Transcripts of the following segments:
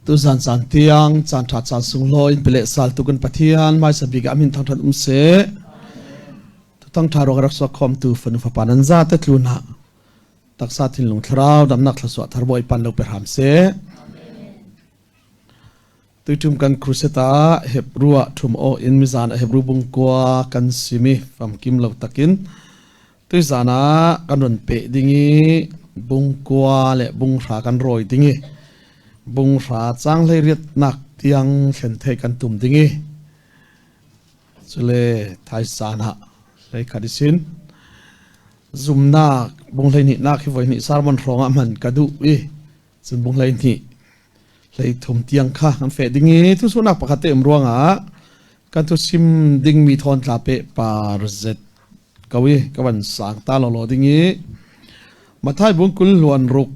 Tuzan caan tiang caan ṭha caan sunglawi in pele sal tu kan Pathian hmaisa bik ah min thangṭhat um seh. Tutang ṭha ruang rak suak khawmtu fanu fapa nan za te tlun ah taksa thinlung thlarau damnak thlasuah thar bawi pan lo pe hram seh. Tuiṭum kan crusade ah Hebrew ah ṭhum aw in mizan ah Hebrew bungkua kan simi famkim lo takin tuizan ah kan run peh ding i bungkua le bunghra kan rawi ding i bunghra cang hleiriatnak tiang thlen thei kan tum ding i cule thaizan ah hleikhat isin zumnak bung hleihnih nak hi voi hnih sermon hrawng ah hman ka duh i cun bung 12 13 tiang kha kan feh ding i thusunak pakhat te um ruangah kan thu sim dingmi thawn tla pe par zet ko i ka van sang ta lo lo ding i Mathai bung kul hluan ruk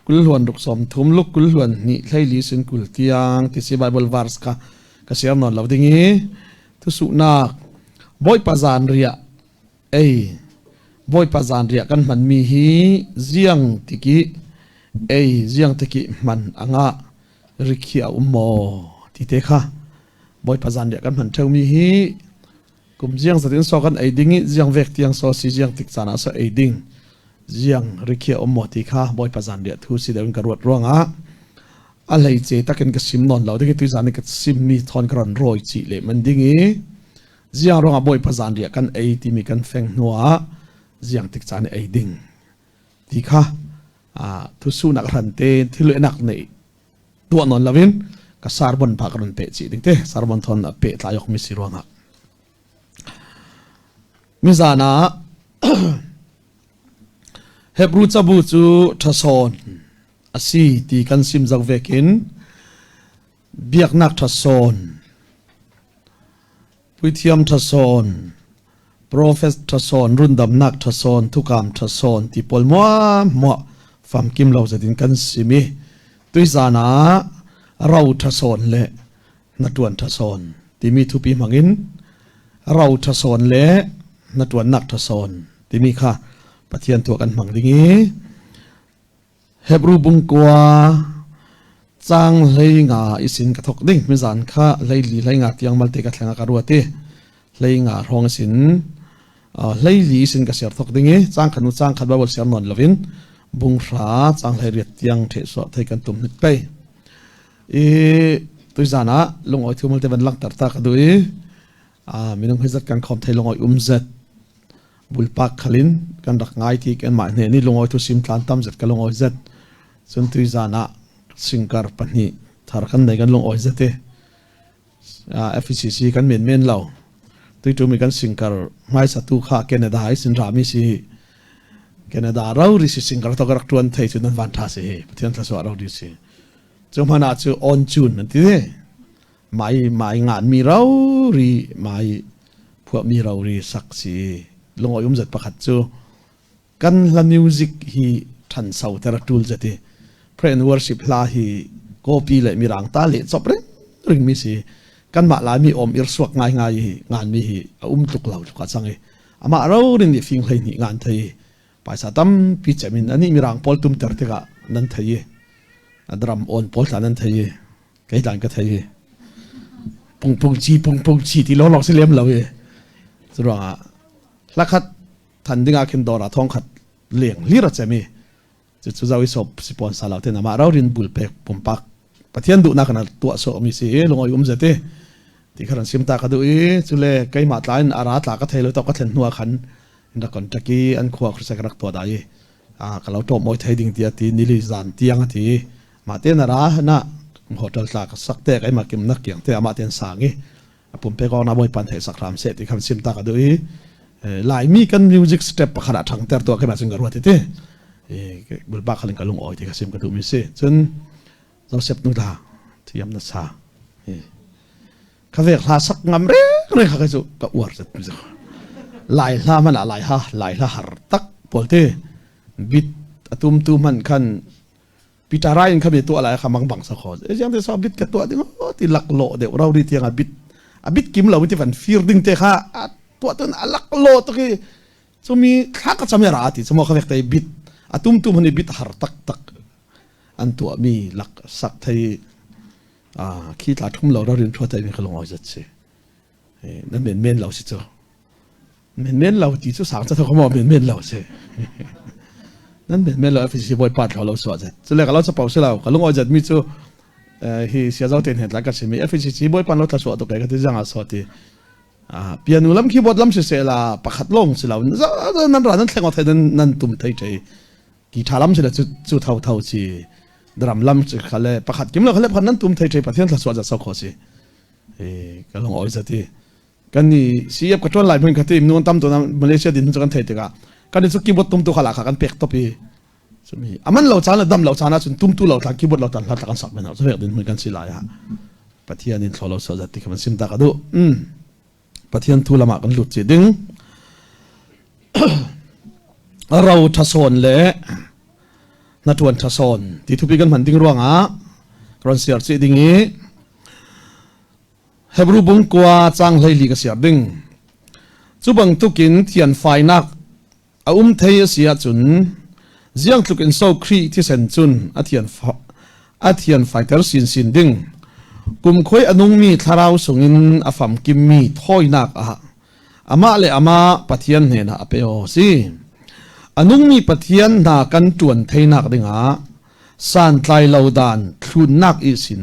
kul hluan ruk som thum luk kul hluan hnih hleili sin kul tiang ti si Bible verse kha ka siar non lo ding i thusuhnak Bawipa zan riah Ei, Bawipa zanriah kan hmanmi hi ziang tiki ei ziang tiki hman angah rikhi a um maw ti te kha Bawipa zanriah kan hman ṭheumi hi kum ziang zatin so kan ei ding i ziang vek tiang so si ziang tik caan ah so ei ding ziang rikhi a um maw ti kha Bawipa zanriah thu si deuh in ka ruat ruangah a hleice takin ka sim nawn lo ding i tuizan i ka simmi thawn ka ron rawi chih leh man ding i Ziang ruangah Bawipa zanriah kan ei timi kan feng hnuah ziang tik caan i ei ding ti kha thusunak hran te thil nak nei tuah nawn loin ka sarbon pa ka run pe chi ding te sarbon thon pe tlayok mi si ruangah mizan ah Hebrew cabu cu ṭhasawn a si ti kan sim zau vekin biaknak ṭhasawn Puithiam ṭhasawn, profet ṭhasawn, rundamnak ṭhasawn, thukam ṭhasawn ti pawl muahmuah famkim lo zetin kan sim i tuizan ah ro ṭhasawn le hnaṭuan ṭhasawn timi thupi hmangin ro ṭhasawn le hnaṭuannak ṭhasawn timi kha Pathian tuah kan hmang ding i Hebru bungkua cang 15 isin ka thok ding mizan kha 14 15 tiang malte ka thleng ka ruat i 15 hrawng isin 14 isin ka siar thok ding i cang khat nu cang khat Bible siar non lovin bunghra cang 18 tiang the so thei kan tum nit pei i tuizan ah lungoi thu malte van langter ta ka du i minung hi zat kan khom thei lungoi um zet bulpak khalin kan rak ngai ti kan mah hne ni lungawi thu sim tlan tam zet ka lungawi zet cun tui zan ah singkar pahnih thar kan nei kan lungawi zet i FECC kan men men lo tui tu mi kan singkar hmaisa tu kha Canada i sin rami si Canada ro ri si singkar to ka rak tuan thei cu nan van tha si hi Pathian thlasua ro ri si cu hman ah cu on chun an ti mai mai ngan mi ro ri mai phuahmi rori sak si lungawi um zat pakhat cu kan hla music hi ṭhanso ter a ṭul zat i pray and worship hla hi copy le mirang ta le chop ring ring mi si kanmah laimi om ir suak ngai ngai hi ngan mi hi a um tluk lo tluk a cang i amah ro rin nih fing hlei hnih ngan thei paisa tampi cemin ani mirang pawl tum ter tikah nan thei i a drum on pawl tla nan thei i Kei tlan ka thei hi. Pung pung chi pung pung chi ti lawng lawng si lem lo i. Cu ruangah hlakhat than ding ah khin dawr ah thong khat leng lir a cem i cu cu zau i sop si pon sa lo ten amah raurin bul pek pumpak Pathian duhnak kana tuah so mi si lungoi um zete ti khan sim ta ka du i cule keimah tla in ara tla ka thei lo to ka thlen hnuah khan in rak contact i an khua khrisa ka rak tuah da i a ka lo to moi thei ding tia ti nili zan tiang a ti Mah te na ra na hotel tla ka sak te kai ma kim nak kiang te ama ten sang i pum pe ko na boi pan thei sak ram se ti kham sim ta ka du i lai mi kan music step pakhat a thang ter to ke ma chung ka ruat te i bulpa khalin ka lung oi ti ka sim ka du mi si cun Joseph nu da thiam na sa ka vek hla sak ngam re re kha ka chu ka uar zet mi lai hla man a lai ha lai hla har tak polte bit atum tu man khan Peter rai in khabe tuah lai kha mang bang sa kho e jiang te so bit ka tuah ding o ti lak lo deuh rau ri tiang a bit a bit kim lo ti van fir ding te kha a tuah tun a lak lo to ki chumi thla ka chame ra ti chumo kha vek te bit a tum tum hani bit har tak tak an tuah mi lak sak thei. Khi tla thum lo rin thua tai mi ka lung oi zat si. Nan men men lo si cu. Men men lo ti cu sang cha tho mo men men lo si. Nan men men lo FCC boy pa thlo lo so zat. Chule ka lo cha pau si lo ka lung oi zat mi cu hi sia zo ten het la ka si mi FCC boy pan lo thla so to kai ka ti jang a so ti. Piano lam keyboard lam si se la pakhat long si lo nan ra nan thleng thai nan tum thai thai ki tha lam si la chu chu thau thau chi drum lam chi khale pakhat kim lo khale phan nan tum thai thai pathian thla so ja so kho si e ka long oi zati kan ni CF ka tuan lai mun khati nun tam to na Malaysia din chu kan thai tika kan ni chu keyboard tum tu khala kha kan pek top i chumi aman lo chan la dam lo chana chun tum tu lo thla keyboard lo tan hla kan sak men chu vek din mun kan si lai ha Pathian in thlolo so zati kan sim ta ka du Pathian thu lama kan lut chi ding ro tha sawn le na tuan tha sawn ti thupi kan hman ding ruangah ron siar chi ding i Hebrew bung kwa chang hlei li ka siar ding chu bang tukin thian fainak A um thei a si ahcun ziang tluk in so Khrih thisen cun a thian a thian faiter sinsin ding. Kumkhoi a nungmi thlarau sungin a famkimmi thawinak ah amah le amah Pathian hnenah a pe aw si. A nungmi Pathian hna kan ṭuan theinak dingah santlai lo dan thlunnak ihsin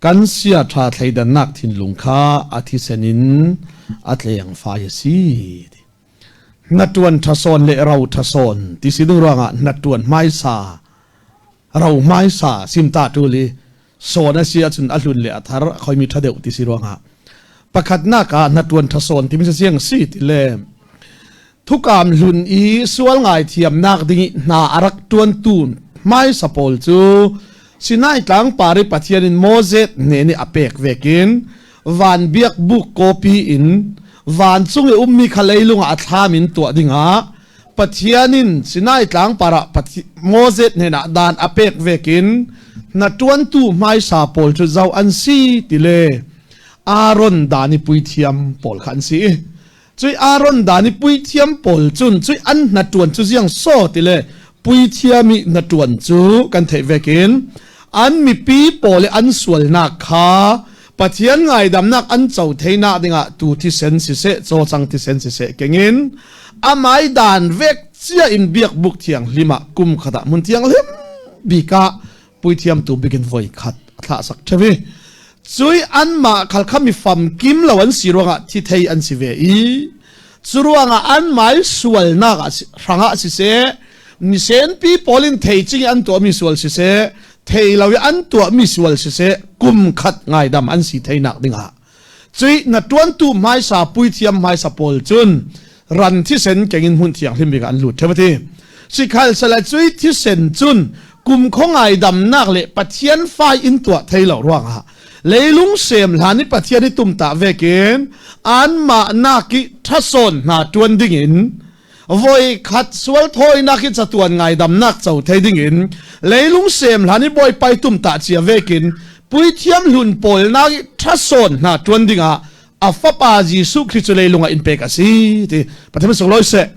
kan sia ṭha thleidannak thinlung kha a thisen in a tleng fai a si. Hnatuan ṭhasawn le ro ṭhasawn ti si ding ruangah hnatuan hmaisa ro hmaisa simta ṭul i sawn a si ahcun a hlun le a thar a khoimi ṭha deuh ti si ruangah pakhatnak ah hnatuan ṭhasawn timi si siang si ti le thukam hlun i sual ngai thiamnak ding i hna a rak ṭuantu hmaisa pawl cu Sinai tlang par i Pathian in Moses hne nih a pek vekin van biak buk kawpi in vancung i ummi kha leilung ah a thlam in tuah dingah Pathian in Sinai tlang par ah Moses hnenah dan a pek vekin na ṭuantu hmaisa pawl cu zoh an si ti le Aaron dan i puithiam pawl kha an si. Cui Aaron dan i puithiam pawl cun cui an hnaṭuan cu ziang saw ti le puithiam i hnaṭuan cu kan theih vekin an mipi pawl i an sualnak kha Pathian ngaidamnak an co theinak dingah tu thisen siseh cawcang thisen siseh kengin amai dan vek cia in biakbuk thianghlim ah kum khat ah hmun thianghlim bik ah puithiam tu bikin voi khat a thlah sak ṭhevi cui anmah khal kha mi famkim lo an si ruangah thi thei an si ve i cu ruangah an mai sualnak ah hrangah siseh misenpi pawl in thei cing an tuahmi sual siseh thei lo i an tuahmi sual siseh kum khat ngaidam an si theinak dingah cui na tuantu hmaisa puithiam hmaisa pawl cun ran thisen kengin hmun thianghlim bik an lut thevati sikhal sala cui thisen cun kum kho ngaidamnak le pathian fai in tuah thei lo ruangah leilung sem hlan i pathian i tumta vekin an mah nak i thasawn hna tuan ding in voi khat sual thawinak hi chatuan ngaidamnak co thei ding in leilung sem hlan i bawipai tum ta cia vekin puithiam hlun pawl nak i thasawn hna tuan ding ah a fapa Jesuh Khrist cu leilung ah in pek a si ti Pathian sung loi seh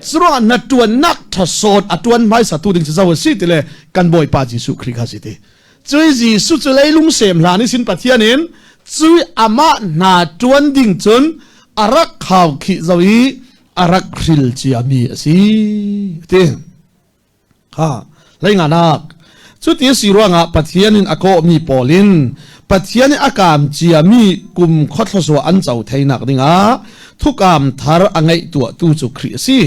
curuangah na tuannak thasawn a tuan hmaisa tu ding cu zo a si ti le kan bawipa Jesuh Khrist kha si ti cui Jesuh cu leilung sem hlan i sin Pathian in cui amah hna tuan ding cun a rak khau khih zo i a rak hril ciami a si ti ha hleinganak cuti si ruangah Pathian in a kawhmi pawl in Pathian i a kaam ciami kum khawthluasuah an co theinak dingah thukam thar a ngeih tuahtu cu Khrih a si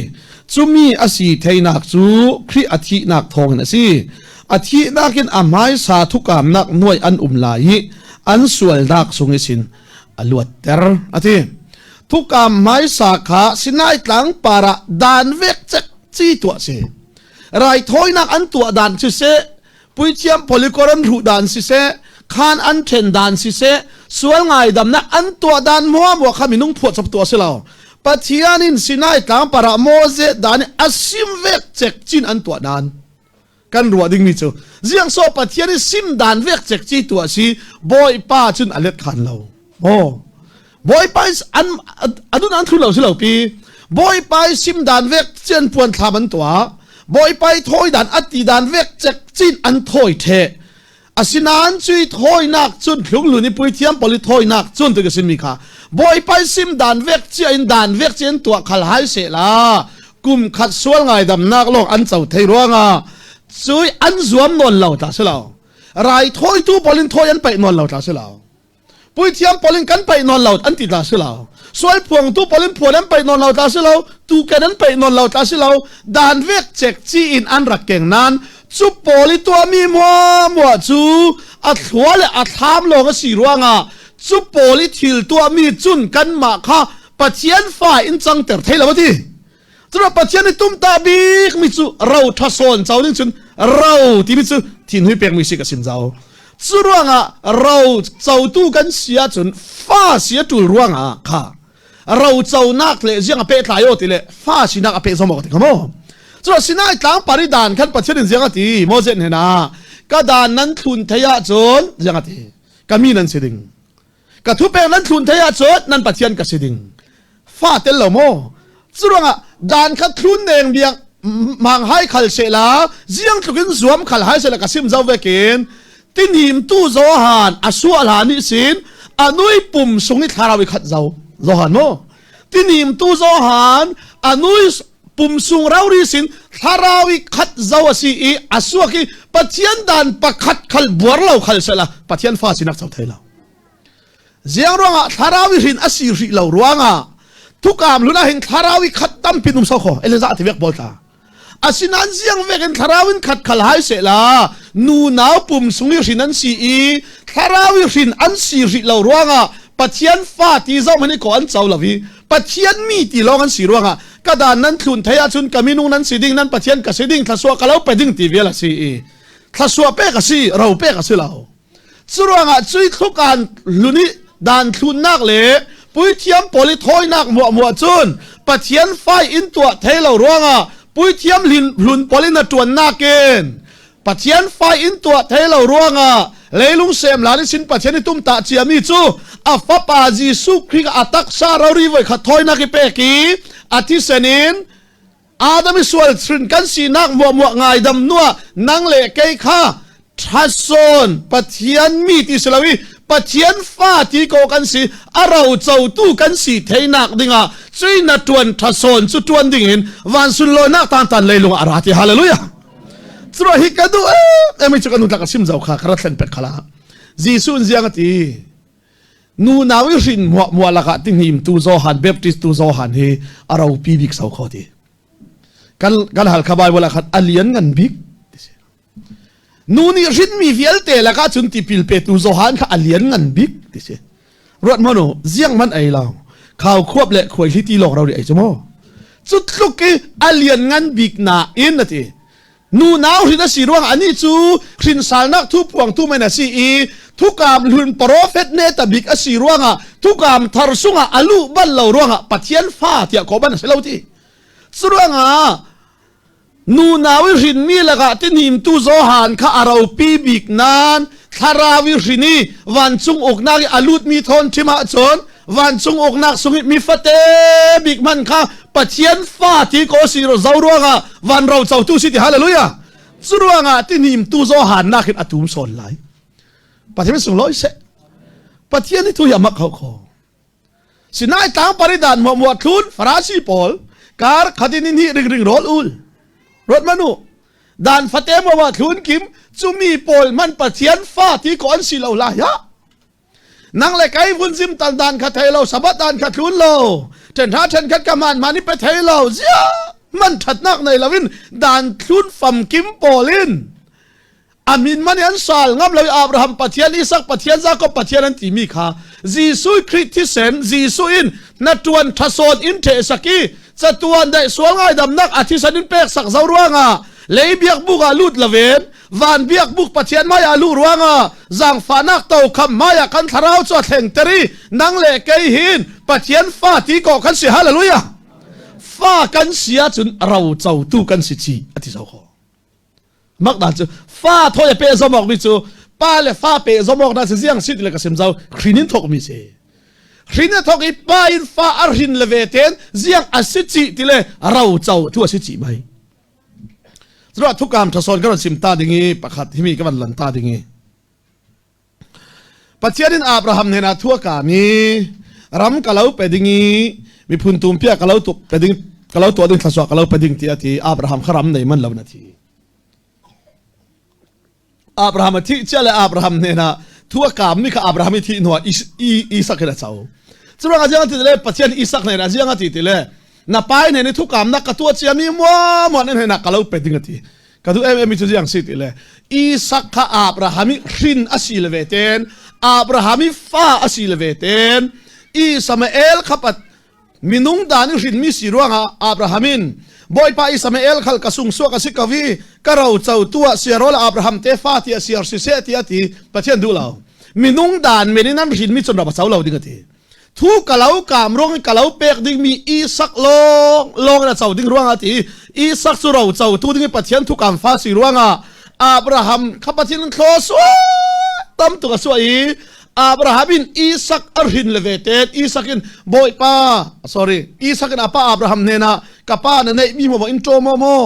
cumi a si theinak cu Khrih a thihnak thawngin a si a thihnak in a hmaisa thukamnak nuai an um lai i an sualnak sung isin a luatter a ti Thukam hmaisa kha Sinai tlang par ah dan vek cek ci tuah si. Raithawinak an tuah dan siseh, puithiam polikor an hruh dan siseh, khan an ṭhen dan siseh, sual ngaidamnak an tuah dan muamua kha minung phuahcop tuah si lo. Pathian in Sinai tlang par ah Moses dan i a sim vek cek cin an tuah dan. Kan ruah dingmi cu ziang so Pathian i sim dan vek cek ci tuah si Bawipa cun a let khan lo. Oh. Bawipa an adun an thu lo si lo pi. Bawipa i sim dan vek cian puan thlam an tuah. Bawipa i thawi dan ati dan vek cek cin an thawi the. Asinain cui thawinak cun thlunglun i puithiam pawl i thawinak cun tu ka simi kha Bawipa sim dan vek cia in dan vek cia in tuah khal hai se la kum khat sual ngaidamnak lawng an co thei ruangah cui an zuam nawn lo tla si lo rai thawitu pawl in thawi an paih nawn lo tla si lo Puithiam pawl in kan paih nawn lo an ti tla si lo. Sual phuangtu pawl in phuan an paih nawn lo tla si lo. Tuken an paih nawn lo tla si lo. Dan vek cek ci in an rak keng nan cu pawl i tuahmi muamua cu a thlua le a thlam lawng a si ruangah cu pawl i thil tuahmi cun kanmah kha Pathian fa in cangter thei lo a ti. Cuna Pathian nih tumta bik mi cu ro tha sawn co ding cun ro timi cu thinhui pek mi si ka sim zau. Cu ruangah ro cotu kan si ahcun fa si a tul ruangah kha ro conak le ziang a pehtlai aw ti le fa sinak a peh zom awk ti kha maw. Cuna Sinai tlang pari dan khan Pathian in ziang a ti Moses hnen ah ka dan nan thlun thei ahcun ziang a ti ka mi nan si ding. Ka thupek nan thlun thei ahcun nan Pathian ka si ding. Fa tel lo maw? Curuangah dan kha thlun deng biang mang hai khal se la ziang tlukin zuam khal hai se la ka sim zo vekin tinim tu Johan a suah la ni sin anui pum sung i thlarau i khat zo Johan mo tinim tu Johan anui pum sung rori sin thlarau i khat zo a si i a suak i Pathian dan pakhat khal buar lo khal se la Pathian fa sinak cho thei lo Ziang ruangah thlarau i hrin a si rih lo ruangah thukam hlun ah hin thlarau i khat tampi um so kho Eliza ti vek bawl tla. Asinain ziang vek in thlarau in khat khal hai se la nu nau pum sung i hrin an si i thlarau i hrin an si rih lo ruangah Pathian fa ti zong han i ko an co lo i Pathian mi ti lawng an si ruangah ka dan nan thlun thei ahcun ka minung nan si ding nan Pathian ka si ding thlasua ka lo pe ding ti vial a si i thlasua pek a si ro pek a si lo. Curuangah cui thluk an hlun i dan thlunnak le puithiam pawl i thawinak muahmuah cun Pathian fai in tuah thei lo ruangah puithiam hlun pawl in a ṭuannak in Pathian fai in tuah thei lo ruangah leilung sem lan in sin Pathian i tumtah ciami cu a fapa Jesuh Khrih a taksa rori voi khat thawinak i pek i a thisen in Adam i sual hrin kan sinak muahmuah ngaidam hnuah nang le kei kha ṭhatsawn Pathian mi ti si lo i Pathian fa ti ko kan si a ro cotu kan si theinak dingah cui na ṭuan ṭhatsawn cu ṭuan dingin van sunlawinak tan tan leilung ah a ra ti hallelujah Curo hi ka duh em em cu ka nu tlak a sim zau kha ka ra thlen pek khala Jesuh in ziang a ti Nu nau i hrin muahmuah lakah tihnim tu Johan Baptist tu Johan hi a ropi bik so kho ti. Kan kan hal kha Bible ah khan a lian ngan bik ti si. Nu nih hrinmi vialte lakah cun tipil petu Johan kha a lian ngan bik ti si. Ruat hmanh u, ziang man ei lo. Khau khuap le khuai hli ti lawng ro ri ei cu mu. Cu tluk i a lian ngan bik na in a ti. Nunau hrin a si ruangah anih cu hrinsalnak thu phuangtu men a si i thukam hlun profet neta bik a si ruangah thukam thar sungah a luh bal lo ruangah Pathian fa tiah kawh ban a si lo ti. Cu ruangah nunau i hrinmi lakah tinhimtu Johan kha a ropi bik nain thlarau i hrin i vancung uknak i a lutmi thawn ṭhim ahcun vancung uknak sung i mi fate bik hmanh kha Pathian fa ti ko si zo ruangah van ro cotu si ti hallelujah cu ruangah tinim tu zo han nak in atum sawn lai Pathian sung loi se Pathian hi thu hi amak kho kho Sinai tlang paridan mo mo thlun Farasi pawl kar khatin in hi ring ring rol ul rot manu dan fate mo wa thlun kim chumi pawl man Pathian fa ti ko an si lo la ya Nang le kai vun zim tal dan kha thei lo sabat dan kha thlun lo then tha then khat ka man mani pe thei lo zia man thatnak nei loin dan thlun fam kim polin amin man an sal ngam lo Abraham Pathian Isak Pathian Jacob Pathian an timi kha Jesuh Khrih thisen Jesuh in na tuan thasawn in the saki chatuan dai sual ngai damnak a thisen in pek sak zo ruanga lei biak buk ah lut loin van biak buk Pathian maya lu ruangah zaangfahnak to kham maya kan thlarau cu a thleng teri nang le kei hin Pathian fa ti ko kan si hallelujah fa kan si ahcun ro cotu kan si chi ati zo kho mak dan cu fa thoi pe zomok mi cu pa le fa pe zomok na si ziang sit le ka sim zau hrin in thok mi si hrin a thok i pa in fa a hrin le ve ten ziang a si chi ti le ro co thu a si chi mai Cura thukam thasawn ka ron sim ta ding i pakhat himi ka van lan ta ding i. Pathian in Abraham hnenah thu a kaam i ram ka lo pe ding i miphun tumpiah ka lo tu pe ding ka lo tuah ding thluachuah ka lo pe ding tiah a ti. Abraham kha ram nei man lo na thi. Abraham a thih cia le Abraham hnenah thu a kaammi kha Abraham i thih hnuah Isak in a co. Curuang ah ziang ti le Pathian Isak hnenah ziang a ti ti le na pa in i thu kaamnak ka tuah ciami mua mua nan hnenah ka lo pe ding a ti. Ka duh em em mi cu ziang si ti le Isak kha Abraham i hrin a si le ve ten Abraham i fa a si le ve ten Ismael kha pat Minung dan i hrinmi si ruangah Abraham in Bawipa i Samuel khal ka sungsuak a si ko i ka ro cotu ah siarol Abraham tefa tiah siar siseh tiah a ti. Pathian duh lo. Minung dan men in an hrinmi cun ram a co lo ding a ti. Thu ka lo kaam ruang i ka lo pek dingmi Isak lawng lawng in a co ding ruangah a ti. Isak cu ro cotu ding i Pathian thukam fa si ruangah Abraham kha Pathian in thlaw suah tam tuk a suah i Abraham in Isak a hrin le ve ten Isak in Bawipa sorry Isak in apa Abraham hnenah ka pa na neih mi mo in ṭo mo mo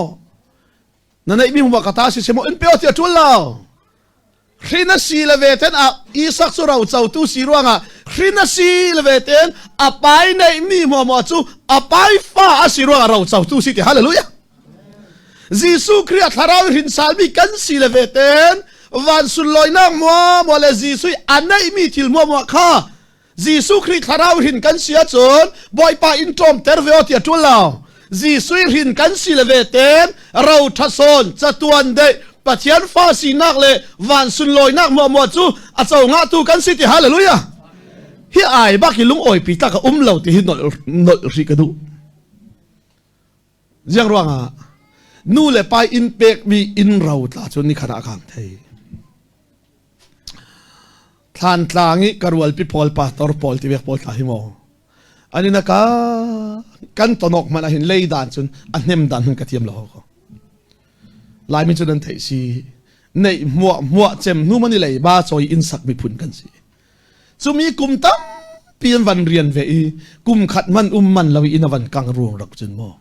na neih mi mo ka ta si se mo in pe ti a ṭul lo hrin a si le ve ten a Isak cu ro cotu si ruangah hrin a si le ve ten a pai neih mi mo mo cu a pai fa a si ruangah ro cotu si ti hallelujah Jesuh Khrih a thlarau in hrinsalmi kan si le ve ten van sunlawinak muamua le Jesuh a neihmi thil muamua kha Jesuh Khrih thlarau hrin kan si ahcun Bawipa in ṭawmter ve aw ti a ṭul lo. Jesuh hrin kan si le ve ten ro ṭhasawn catuan deih Pathian fa sinak le van sunlawinak muamua cu a co ngahtu kan si ti hallelujah. Hi ai bak hi lungawipi tlak a um lo ti hi nolh nolh hrih ka duh. Ziang ruangah nu le pa inn pekmi inn ro tla cu nikhat ah a kang thei. Thlan tlang i ka rualpi pawl pastor pawl ti vek pawl tla hi maw. Ani na ka kan tonok man ahin lei dan cun a hnem dan hun ka thiam lo ko. Laimi cu nan theih si neih muah muah cem hnu mani lei ba choi inn sak miphun kan si. Cumi kum tampi an van rian ve i kum khat man um man lo i inn a van kang ruang rak cun maw.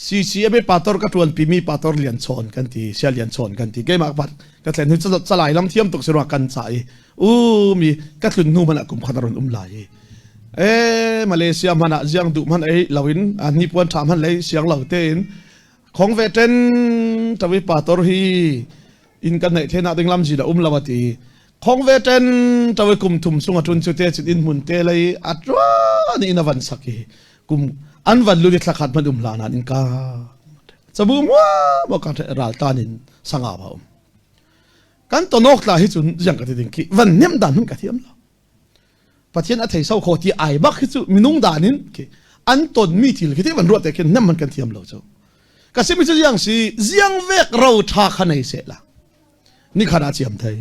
CCMA pator ka tuan pimi pator lian chawn kan ti sia lian chawn kan ti keimah pat ka thlen hi calai lam thiam tuk si ruang kan ca i u mi ka tlun hnu man ah kum khat a ron um lai i e Malaysia man ah ziang duh man ei loin a ni puan tha man lei siang lo tein khong ve ten tawi pator hi inn kan neih thenak ding lamzi la um lo ati khong ve ten tawe kum thum sung atun chu te chin in hmun te lei atwa ni in avan sak hi kum an van lu ni thlakhat man um hla nan in ka chabu mua mo ka ral tan in sanga ba um kan tonok tla hi chun jiang ka ti ding ki van nem dan hun ka thiam lo Pathian a thei sau kho ti ai bak hi cu minung dan in khi an ton mi thil khi te van ruat te khin nem man kan thiam lo cu ka simi cu ziang si ziang vek ro tha kha nei se la ni khan a chiam thei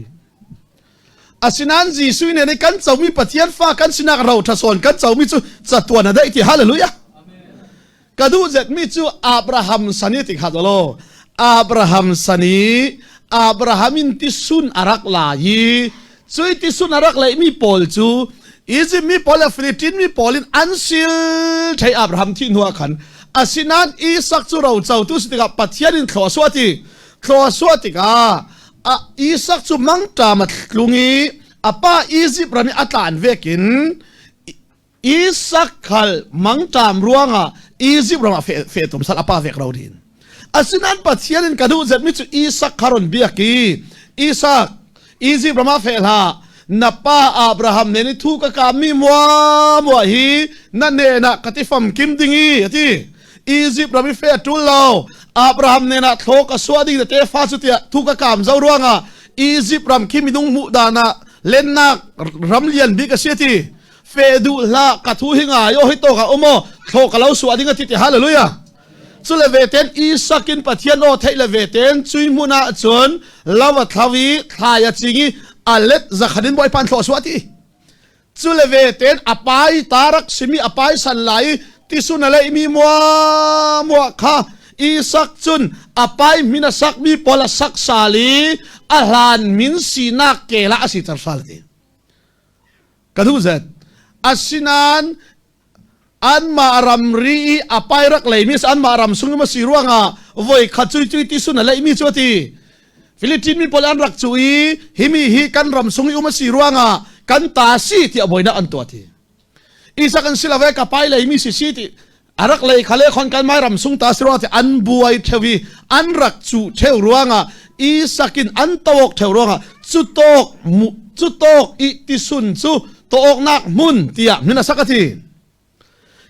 asinan Jesuh ne ne kan comi Pathian fa kan sinak ro tha sawn kan comi cu chatuan a dai ti hallelujah Ka duh zetmi cu Abraham san i ti kha lo. Abraham san i Abraham in tisun a rak la i cui tisun a rak leihmi pawl cu Egypt mi pawl le Philippine mi pawl in an sil thei Abraham thih hnu ah khan asinain Isak cu rocotu si tikah Pathian in thlua suah ti thlua suah tikah a Isak cu mangṭam a tlung i a pa Egypt ram i a tlan vekin Isak khal mangṭam ruangah Egypt ram ah fehtum sal a pa vek ro din. Asinain Pathian in ka duh zetmi cu Isak kha ron biak i Isak Egypt ram ah feh hlah na pa Abraham nen i thu ka kaammi mua mua hi na hnenah ka ti famkim ding i a ti. Egypt ram i fe a ṭul lo Abraham hnenah thlaw ka suah ding na tefa cu tiah thu ka kaam zo ruangah Egypt ram khi minung hmuh dan ah lennak ram lian bik a si a ti. Fe duh hlah ka thu hi ngai o hi to ka umo thlo ka lo suah ding ati ti hallelujah cu le ve ten Isak in Pathian aw theih le ve ten cui hmun ah cun lava thlawi thlai a ching i alet zakhat in Bawipa thlo suah ti cu le ve ten apai tarak simi apai san lai tisun a leimi mua mua kha Isak cun apai min a sak mi pawl a sak sal i a hlan min sinak kela a si cer sal ti Ka duh zet. Asinain anmah ramri i a pai rak leimi anmah ram sung ma si ruangah voi khat cui cui ti sun a leimi cu a ti. Philippine mi pawl an rak cu i himi hi kan ram sung i um a si ruangah kan ta si tiah buainak an tuah ti. Isak an si lo ve ka pai lei mi si si ti arak lei khale khon kan mai ram sung ta si ruang ti an buai theu i an rak cu theu ruangah Isak in an tawk theu ruangah cu tawk cu tawk i tisun cu tawknak hmun tiah min a sak a ti.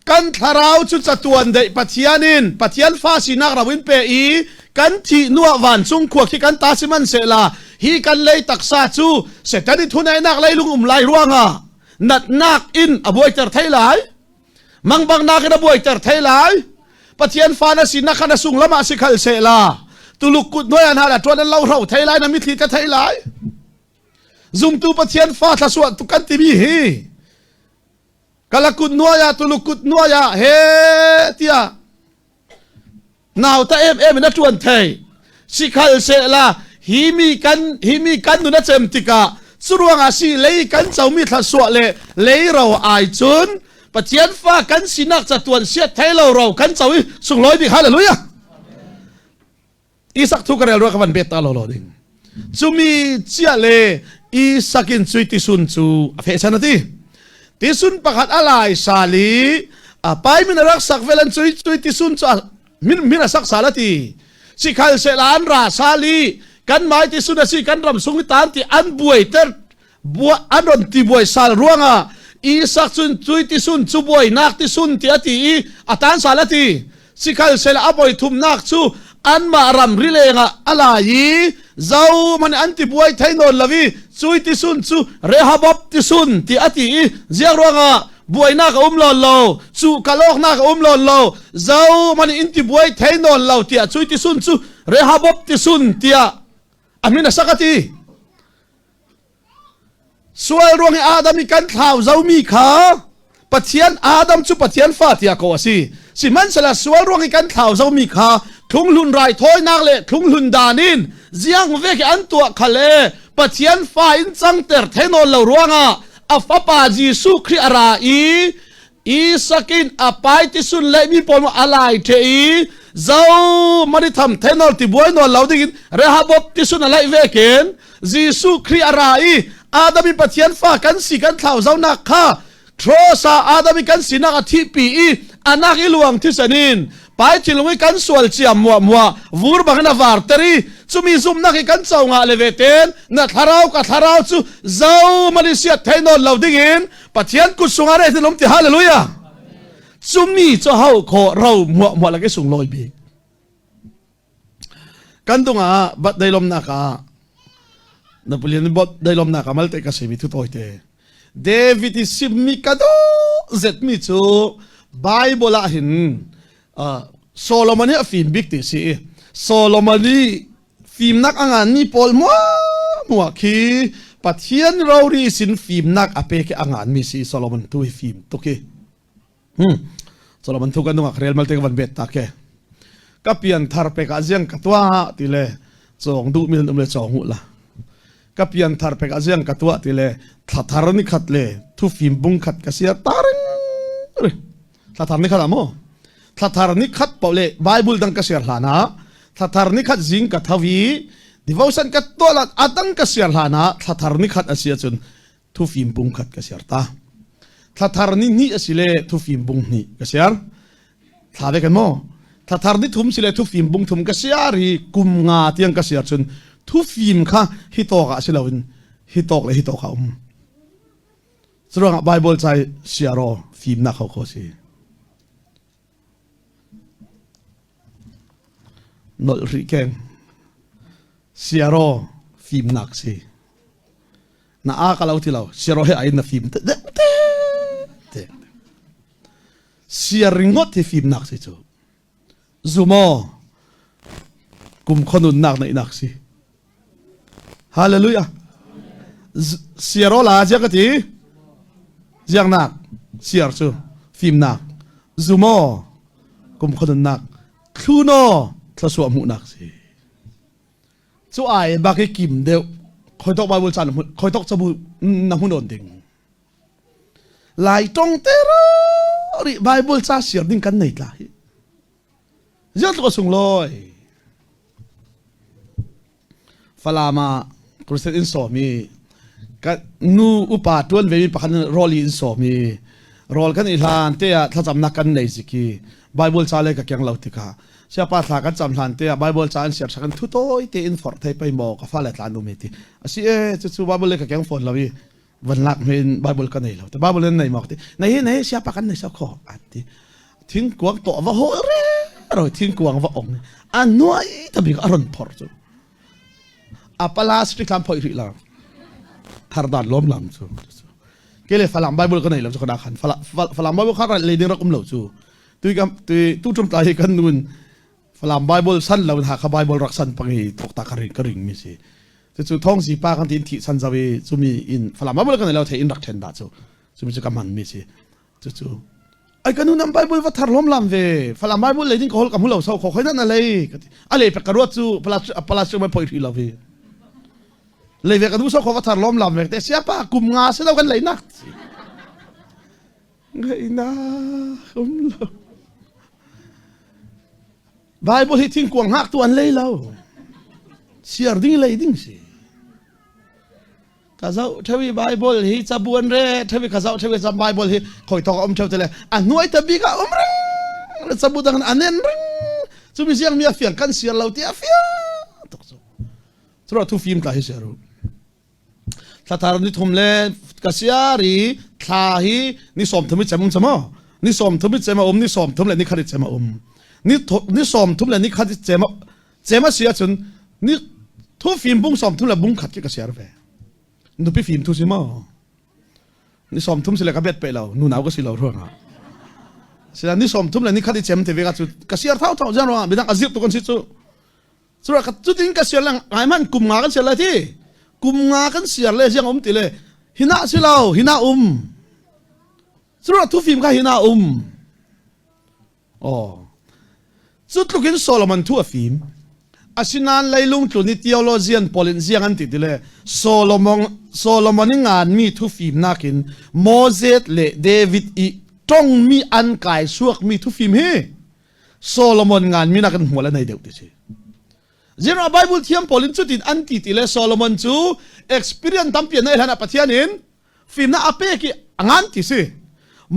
Kan thlarau cu catuan deih Pathian in Pathian fa sinak ro in pe i kan thih hnuah vancung khua khi kan ta sihmanhsehla hi kan lei taksa cu Satan i thunainak leilung um lai ruangah natnak in a buaiter thei lai mangbangnak in a buaiter thei lai Pathian fa na sinak kha na sung lam ah si khal sehla tuluk kut hnuai ah hna la ṭuan an lo hro thei lai na mithli ka thei lai zumtu Pathian fa thlasuah tu kan timi hi Kalakut nuai ah Tuluk kut nuai ah he tiah nauta em em in a ṭuan thei. Sikhal sehla hi mi kan hi mi kan nun a cem tikah curuangah si lei kan comi thlasuah le lei ro ai cun Pathian fa kan sinak catuan siat thei lo ro kan co i sunglawi bik hallelujah. Isak thu ka rel rua ka van bet ta lo lo ding. Cumi chia le Isak in cui tisun cu a feh chan ati. Tisun pakhat a lai sali a pai min a rak sak velan cui cui tisun cu min min a sak sal ati. Sikhal se la an ra sali kan mai tisun asi kan ram sung tan ti an buai ter an ron ti buai sal ruangah Isak cun cui tisun cu buai nak tisun ti a ti i a tan sal a ti sikhal sel a boi thumnak cu anmah ram rileng ah a lai i zo man an ti buai thei nawn lo i cui tisun cu Rehoboth tisun ti a ti i ziang ruangah buainak a um lon lo cu kalawknak a um lon lo zo man in ti buai thei nawn lo tiah cui tisun cu Rehoboth tisun tiah a min a sak a ti Sual ruang i Adam i kan thlau zomi kha Pathian Adam cu Pathian fa tiah ko a si. Sihmanhsehlaw sual ruang i kan thlau zomi kha thlunghlun raithawinak le thlunghlun dan in ziang vek i an tuah kha le Pathian fa in cangter thenawl lo ruangah a fapa Jesuh Khrih a ra i Isak in a pai tisun le mi pawl a lai the i zo mani tham thenol ti buai nawl lo ding in Rehoboth tisun a laih ve ken Jesuh Khrih a ra i Adam i Pathian fa kan si kan thlau zonak kha Trosa Adam i kan sinak a thihpi i anak i luang thisen in pai thilung i kan sual cia muah muah vur bangin a var ter i chumi zumnak i kan co nga le ve ten na thlarau ka thlarau cu zo mani siat thei nawn lo ding in Pathian kut sungah re thin um ti hallelujah cumi cu hau kho ro muah muah lak i sunglawi bik kan dungah bat dailomnak ah Napoleon bot dailomnak ah malte ka simi thu tawite David i simmi ka do zetmi cu Bible ah hin Solomon hi a fim bik ti si Solomon i fimnak a nganmi pawl muah khi Pathian rori sin fimnak a pe khi a nganmi si Solomon tu hi fim tuk hi hmm Solomon thu kan nungak rel malte ka van bet ta ke ka pian thar pek ah ziang ka tua ti le chong duh mi um le chong hu la ka pian thar pek ah ziang ka tua ti le thla thar ni khat le thu fim bung khat ka sia taring thla thar ni khat ah maw thla thar ni khat paoh le Bible dang ka share hlan ah thla thar ni khat zing ka tho i devotion ka tuah la adang ka share hlan ah thla thar ni khat a si ahcun thufim bung khat ka share ta thla thar ni hnih a si le thufim bung hnih ka share thla ve kan maw thla thar ni thum si le thufim bung thum ka share i kum nga tiang ka share cun thufim kha hi tawk ah si loin hi tawk le hi tawk ah um Curuangah Bible ca siaro fimnak ho kho si. Nolh rih keng. Siaro fimnak si. Na a ka lo ti lo. Siaro he ai na fim te te te. Siar ringot hi fimnak si cu. Zumo kum khonunnak neihnak si. Hallelujah. Siaro la ziang ka ti? Ziangnak siar cu fimnak. Zumo kum khonunnak. Thluno thluachuah hmuhnak si. Cu ai bak i kim deuh. Khoi tok Bible caan khoi tok cabu na hmun on ding. Lai tong te ri Bible ca siar ding kan nei tla hi. Ziang tluk a sunglawi. Falam ah crusade in sawm i ka nu upa ṭuan ve mi pakhat rawl in sawm i rawl kan i hlan te ah thlacamnak kan nei ziki Bible ca le ka keng lo tikah siapa thla kan cam hlan te ah Bible ca an siar kan thu tawi te in forh thei pei maw ka fale tlan um ti asi e cu cu Bible le ka keng phone lo i van lak men Bible ka nei lo te Bible in nei mak ti nei hi nei siapa kan nei sa kho ati thingkuang to va ho re ro thingkuang va ong a nuai tabik a ron phor chu a plastic lam phoi rih la thar dan lom lam chu kele falam bible ka nei lo chu kana khan falam bible kha le ding rak um lo chu tui kam tui tu tum ta hi kan nun falam bible san lo ha kha bible rak san pangi tok ta ka ring ka ring mi si chu chu thong si pa kan tin thi san zawi chumi in falam bible ka nei lo the in rak then da chu chumi chu ka man mi si chu chu ai kan unam bible va thar lom lam ve falam bible lei ding ka hol ka mu lo so kho khoi na lei a lei pe ka ruat chu plastic mai phoi ri lo vi lei ve ka du so kho va thar lom lam ve te sia pa kum nga se lo kan lei nak ngai na um lo Bible hi thingkuang hngak tu an lei lo siar ding lei ding si ka zoh thewi Bible hi cabuan re thewi ka zoh thewi cam Bible hi khoi thok a um theo tele a hnuai ta bik ah um ring le cabu dang a nen ring chumi siang mi a fiang kan siar lo ti a fiang tuk cu cu thu fim tla hi siar u thlathar ni thum le ka siar i thla hi ni som thum i cem um chamo ni som thum i cem a um ni som thum le ni khat i cem a um ni ni som thum le ni khat i cem Cem a si ahcun ni thu fim bung som thum le bung khat khi ka siar ve. Nupi fim thu si maw? Ni som thum si le ka bet pe lo, nu nau ka si lo ruangah. Sila ni som thum le ni khat i cem te ve ka cu ka siar thau thau jan ruangah midang azir tu kan si cu. Cura ka cutin ka siar lang ngai man kum nga kan siar lai ti. Kum nga kan siar le ziang um ti le hina si lo, hina um. Cura thu fim kha hina um. Aw. Cu tluk in Solomon thu a fim. Asinain leilung tlun i theologian pawl in ziang an ti ti le Solomon Solomon i nganmi thu fimnak in Moses le David i tongmi an kai suakmi thu fim hi Solomon nganmi nakin hmual a nei deuh ti si. Zero Bible thiam pawl in cutin an ti ti le Solomon cu experience tampi a neih hlan ah Pathian in fimnak a pek i a ngan ti si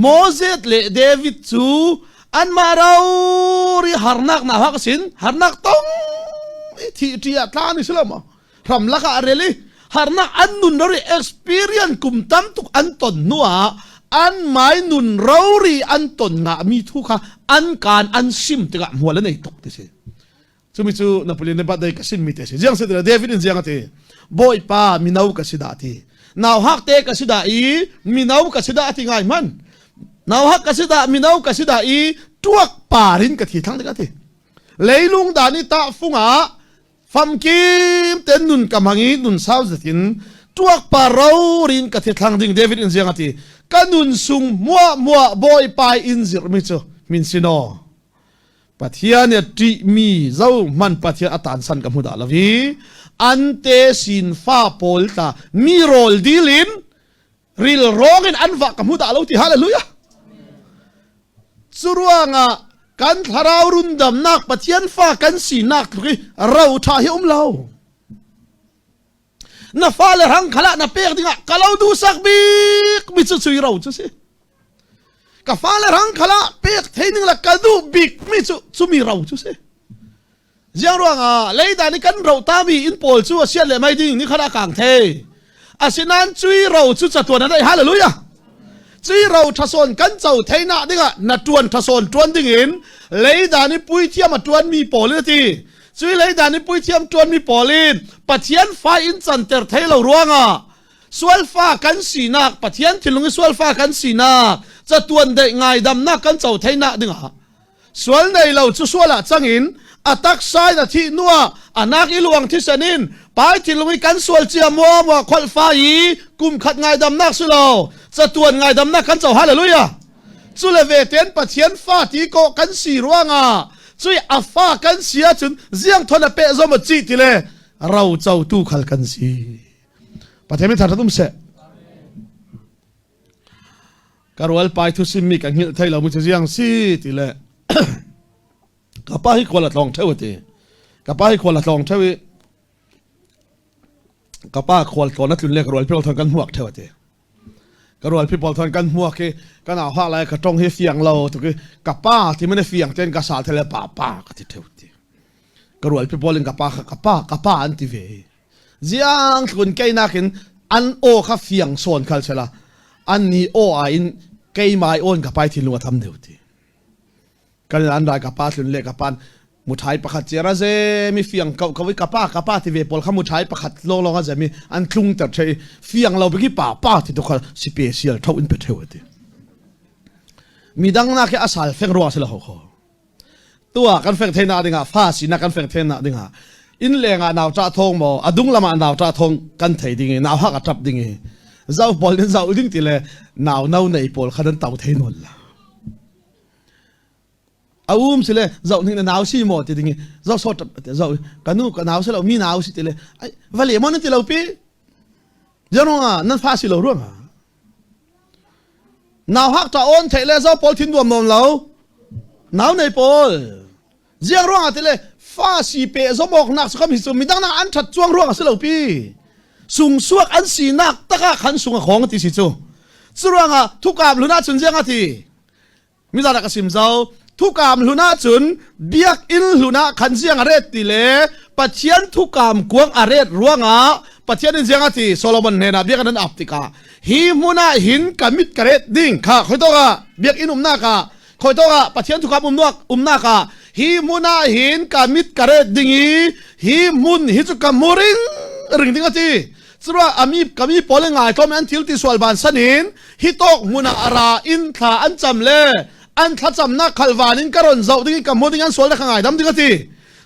Moses le David cu anmah rori harnak na hak sin harnak tong i thi ṭi ah tla ni si lo maw ram lakah a rel i harnak an nun rori experience kum tam tuk an ton hnu ah an mai nun rori an ton ngah mi thu kha an kaan an sim tikah hmual an ei tuk ti si Cumi cu Napoleon birthday ka sim mi te si. Ziang si David in ziang ati. Bawipa mino ka si dah ti. Nau hak te ka si dah i mino ka si dah ti ngai man. Nau hak ka si dah mino ka si dah i tuak parin ka thi thang ati. Leilung dan i ta fungah famkim ten nun ka mangi nun sau zatin tuak pa rorin ka thi thlang ding David in ziang ati. Ka nun sung mua mua bawipa in zir mi cu min sino. Pathian i a ṭihmi zohhmanh Pathian a tansan ka hmu dah lo i an te sin fa pawl tla mi rawl dil in ril rawng in an vah ka hmu dah lo ti hallelujah cu ruangah kan thlarau rundamnak Pathian fa kan sinak tluk i ro ṭha hi um lo na fale rang khala na pek dingah ka lo duhsak bik mi cu cui ro cu si ka fale rang khala pek thei ning la ka duh bik mi cu cumi ro cu si ziang ruangah leidan i kan ro ta mi in pawl cu a sian le mai ding ni khala kang thei asinain cui ro cu chatuan a dai hallelujah cui ro thasawn kan co theina dingah na tuan thasawn tuan ding in leidan i puithiam a tuan mi pawl in ti Cui leidan i puithiam ṭuanmi pawl in Pathian fa in canter thei lo ruangah sualfa kan sinak Pathian thinlung i sualfa kan sinak catuan deih ngaidamnak kan co theinak dingah sual nei lo cu sual ah cangin a taksa in a thih hnuah anak i luang thisen in pai thinlung i kan sual cia muamua kholhfa i kum khat ngaidamnak si lo catuan ngaidamnak kan co hallelujah Cu le ve ten Pathian fa ti ko kan si ruangah cui a fa kan si ahcun ziang thon a peh zom a ci ti le ro co tu khal kan si. Pathian min thar um seh. Ka rual pai thu sim mi ka hngilh thei lo mu chu ziang si ti le ka pa hi khual a tlawng theu ti. Ka pa hi khual a tlawng theu i. Ka pa khual tlawn a tlun le ka rual pawl thon kan hmuak theo ati. Ka rual pawl thon kan hmuak i kan au hak lai ka tong hi fiang lo tuk i ka pa ti man fiang ten ka sal thele pa pa ka ti theo ti. Ka rual pawl in ka pa kha ka pa ka pa an ti ve. Ziang tlun kei nakin an aw kha fiang sawn khal sela an ni aw a in keimai awn ka pai thinlung a tham deuh ti. Kan an rai ka pa tlun le ka pan muthai pakhat chiara ze mi fiang ko ko ka pa ka pa ti ve pawl kha muthai pakhat long long a ze mi an tlung ter the fiang lo biki pa pa ti to kha special tho in pe theu ti midang na ke asal feng ruwa sela ho kho tua kan feng theina dinga fa si na kan feng theina dinga in lenga naw cha thong mo adung lama naw cha thong kan thei ding i naw hak a tap ding i zau pawl in zau ding ti le naw no nei pawl khan an tau thei non la A um si le zoh ning na nau si maw ti ding i zoh sawt zoh ka nu ka nau si lo mi nau si ti le ai va le maw nan ti lo pi ruang ah nan fa si lo ruang ah nau hak ta on thei le zo pawl thin duam nom lo nau nei pawl ziang ruang ah ti le fa si pe zomok nak su kam hi su midang nak an that chuang ruang a si lo pi sungsuak an si nak taka khan sung a khong ti si chu curuangah thukam luna chun ziang a ti Mizan ah ka sim zau. Thukam hlun ahcun biakinn hlun ah khan ziang a ret ti le Pathian thukam kuang a ret ruangah Pathian in ziang a ti Solomon hnenah biakinn an ap tikah hi hmun ah hin ka mit ka ret ding kha khoi tawk ah biakinn umnak ah khoi tawk ah Pathian thukam umnak umnak ah hi hmun ah hin ka mit ka ret ding i hi hmun hi cu ka hmu ring ring ding a ti Curuah ami kami pawl ngai tlawm an thil ti sual ban san in hi tawk hmun ah ara in thla an cam le an thlacamnak khalvan in ka ron zoh ding i ka hmu ding an sual le ka ngai dam ding a ti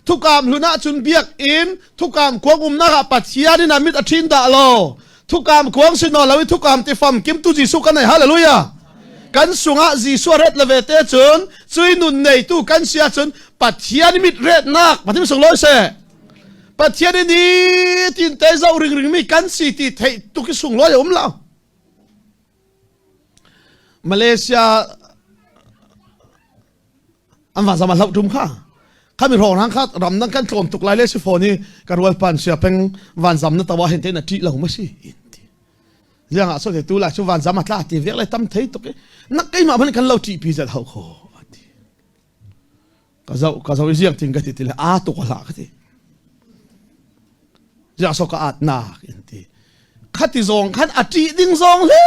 thukam hlun ah cun biak in thukam kuang umnak ah Pathian in a mit a ṭhin dah lo thukam kuang si no lo i thukam ti fam kim tu Jesuh kan nei hallelujah kan sungah Jesuh ret le ve te cun cui nun neitu kan si ahcun Pathian mit retnak Pathian sung lawi seh Pathian in ni tin te zo ring ring mi kan si ti theih tuk i sunglawi a um lo. Malaysia an van zama hloh tum kha khami rong rang kha ram dang kan tlawm tuk lai le si phone i ka rual pan sia peng van zam na tawa hin te na ṭih lo ma si in ti liang ah so te tu lai chu van zam a tla ti vek le tam thei tuk i nak keimah man kan lo ṭih pi zat hau kho ati ka zoh ka zoh i ziang ting ka ti ti le aa tuk hlah ka ti ziang so ka at nak in ti khati zong khan a ṭih ding zong le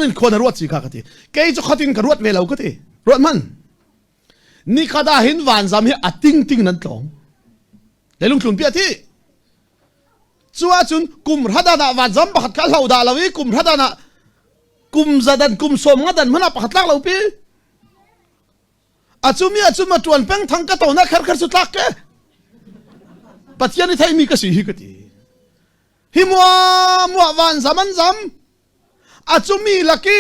in khuan a ruat si kha ka ti kei cu khatin ka ruat ve lo ka ti ruat man ni khada hin vanzam hi a ting ting nan tlong leilung thlun pi thi cu ahcun kum hradan ah vanzam pakhat kha hlo dah lo i kum hradan ah kum zadan kum som nga dan hmana pakhat lak lo pi A cumi ah cun ma ṭuan peng thang ka to na kher kher cu tlak ke. Pathian i theimi ka si hi ka ti. Hi mua mua van zam an zam. A cumi laki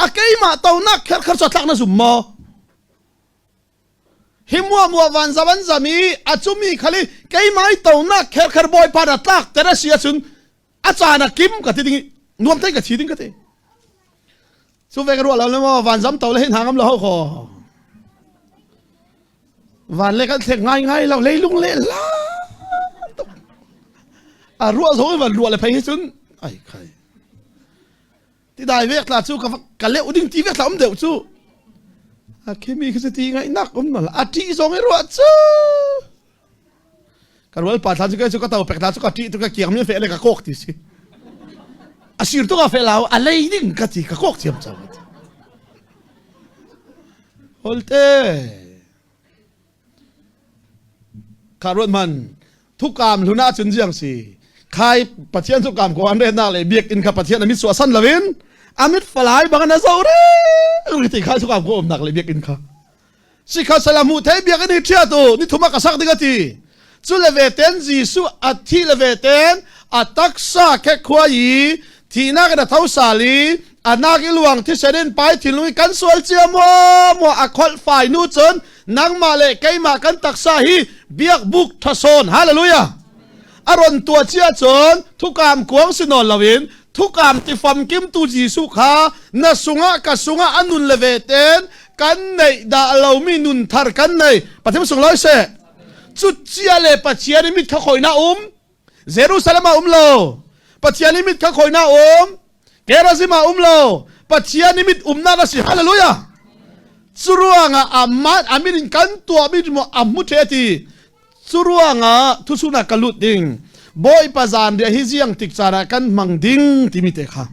a keimah to nak kher kher cu tlak na zum maw? Hi mua mua van zam an zam i a cumi khali keimah i to nak kher kher bawipa na tlak ter a si ahcun a caan a kim ka ti ding nuam te ka thi ding ka ti cu ve ka ruah lo le maw van zam to le hin hangam lo ho kho van le kan thlek ngai ngai lo leilung le la tuk a ruah zong van ruah le phei hi cun ai khai ti dai vek tla cu ka ka leuh ding ti vek tla um deuh cu a khimi khi ti ngai nak um no a ṭih zong i ruah cu Ka rual pa thla cu ka cu ka to pek thla cu ka ṭih tu ka kiang mi fe le ka kok ti si. A sir tu ka fe lau a lei ding ka ti ka kok thiam cang. Holte. Kha ruat man thukam hluna cun jiang si. Khai Pathian thukam ko an re na le biak in kha Pathian amit suah san lovin amit falai bang na zo re ti khai thukam ko om nak le biak in kha Sikhatsela hmuh thei biakinn hi ṭhiat u, ni thum ah ka sak ding a ti. Cu le ve ten Jesuh a thi le ve ten a taksa khekhua i thihnak in a tho sal i a nak i luang thisen in pai thinlung i kan sual cia maw maw a kholh fai nu cun nangmah le keimah kan taksa hi biakbuk ṭhasawn hallelujah a ron tuah cia cun thukam kuang si nawn loin thukam ti famkimtu Jesuh kha na sungah ka sungah a nun le ve ten kan neih dah lomi nun thar kan nei Pathian sung loi seh cu cia le Pathian i mit kha khoina um. Jerusalem ah um lo. Pathian i mit kha khoi na um? Gerazim ah um lo. Pathian i mit umnak a si. Hallelujah. Curuangah amah amin in kan tuahmi mu a hmu the ti. Curuangah thusuna ka lut ding. Bawipa zan ria hi ziang tik caan ah kan hmang ding timi te kha.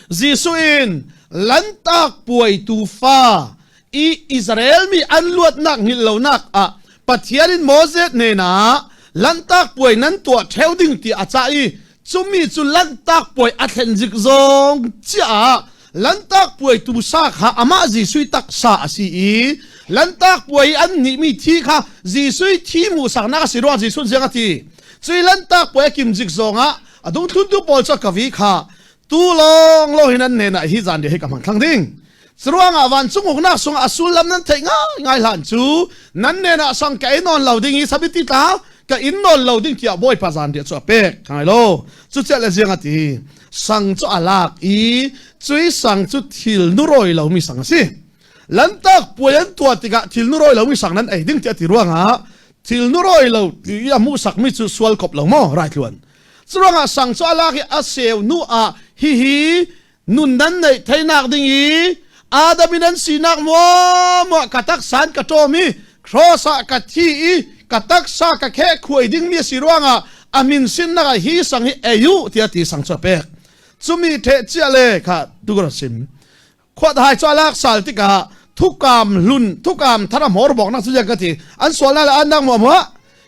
Jesuh in Lantak puai tuufa i Israel mi an luatnak hngilh lonak ah Pathian in Moses hnenah Lantak puai nan tuah ṭheo ding ti a cah i cumi cu Lantak puai a thlen zik zong chiah ah Lantak puai tuusa kha amah Jesuh taksa a si i Lantak puai i an nihmi thi kha Jesuh thi hmuhsaknak a si ruang Jesuh ziang a ti. Cui Lantak puai a kim zik zongah a dungthluntu pawl cu ka vi kha tu lawng lo hin an hnenah hi zan hi ka hmang thlang ding curuangah vancung uknak sungah a sullam nan theih ngai ngai hlan cu nan hnenah sang ka ei nawn lo ding i sabiti tla ka in nawn lo ding tiah bawipa zan cu a pek ngai lo cu chiah le ziang a ti sang cu a lak i cui sang cu thil nuroi lo mi sang a si lantak puai an tuah tikah thil nuroi lo mi sang nan ei ding tiah ti ruangah thil nuroi lo ti a hmuhsak mi cu sual kop lo maw rai tluan Curuangah sang cu a lak i a seu hnu ah hihi nun nan neih theinak ding i Adam in an sinak muamuah ka taksa in ka ṭawm i cross ah ka thi i ka taksa ka kheh khuai dingmi a si ruangah a min sinnak ah hi sang hi ei u tiah ti sang cu a pek. Cumi ṭheh cia le kha tukur a sim. Khuat hai cu a lak sal tikah thukam hlun thukam thar a hmawr bawk nak cu ka ti an sual na le an dang muah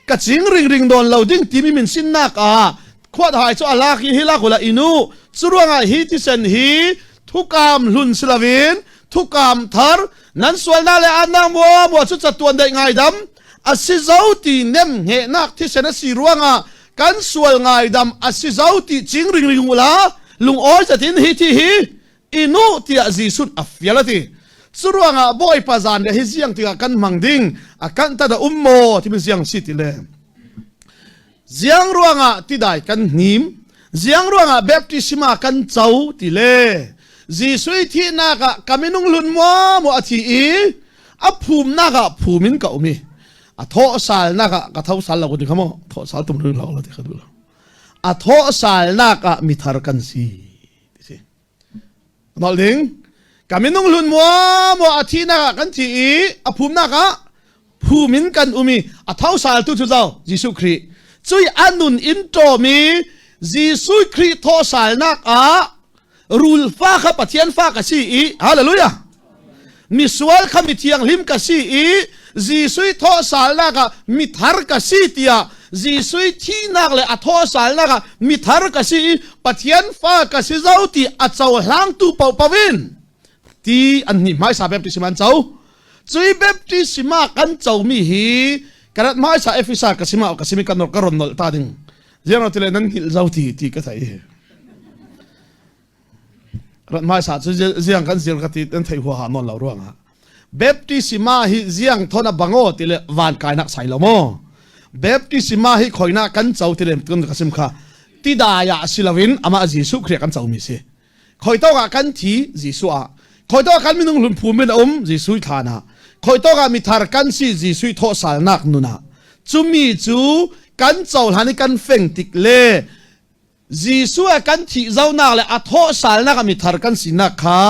ka cing ring ring don lo ding timi min sinnak ah khuat hai cu a lak i hi lak ula inu curuangah hi tisen hi thukam hlun silovin thukam thar nan sual na le an dang muah muah cu chatuan dai ngai dam a si zo ti nem nge nak thisen a si ruangah kan sual ngai dam a si zo ti cing ring ring ula lung oi zatin hi thi hi inu tiah Jesuh a fial a ti. Curuangah Bawipa zan le hi ziang tikah kan hmang ding a kan ta da um maw timi ziang si ti le ziang ruangah tidai kan hnim ziang ruangah baptisma kan co ti le Jesuh i thihnak ah ka minung hlun maw maw a thi i a phumnak ah phum in ka um i a thawh salnak ah ka tho sal lo ti kha maw thawh sal tum ring lo ti kha du lo a thawh salnak ah mithar kan si ti si nol ding ka minung hlun mua mua a thihnak ah kan thi i a phumnak ah phum in kan um i a tho sal tu cu zo Jesuh Khrih cui a nun in ṭawm i Jesuh Khrih thawhsalnak ah rul fa kha Pathian fa ka si i hallelujah misual kha mi thianghlim ka si i Jesuh thawhsalnak ah mithar ka si tiah Jesuh thihnak le a thawhsalnak ah mithar ka si i Pathian fa ka si zo ti a cohlangtu paohpaoh in ti an hnih hmaisa baptism an co cui baptisma kan comi hi karat hmaisa Efesa ka sima ka simi kan ka ron nolh ta ding ziang tile nan hngilh zo ti ti ka thei rat hmaisa cu ziang kan zir ka ti an thei huaha nawn lo ruangah baptisma hi ziang thon a bango ti le van kainak sai lo mo baptisma hi khoina kan co ti le tun ka sim kha tidaya siloin ama Jesuh Khrih kan co mi si khoi to ah kan thi Jesuh ah khoi to kan minung hlun phum in a um Jesuh thlan ah khoi to ah mithar kan si Jesuh thawh salnak nuna chumi cu kan cohlan i kan feng tik le Jesuh a kan thih zonak le a thawh salnak ah mithar kan sinak kha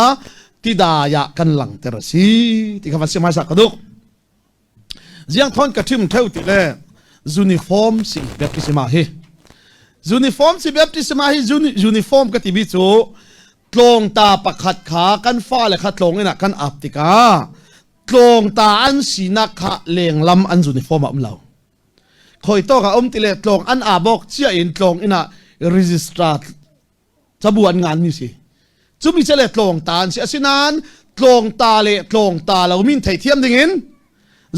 tidai ah kan langhter a si ti kha van si hmaisa ka duk. Ziang thon ka thim theu ti le uniform si baptism hi. Uniform si baptism hi uniform ka ti mi cu tlawngta pakhat kha kan fale kha tlawng in ah kan ap tikah tlawngta an sinak kha lenglam an uniform a um lo. Khoi tawk a um ti le tlawng an aa bawk cia in tlawng inn ah registrar cabu an ngan mi si. Cumi ce le tlawng ta an si. Asinain tlawng ta le tlawng ta lo min theithiam ding in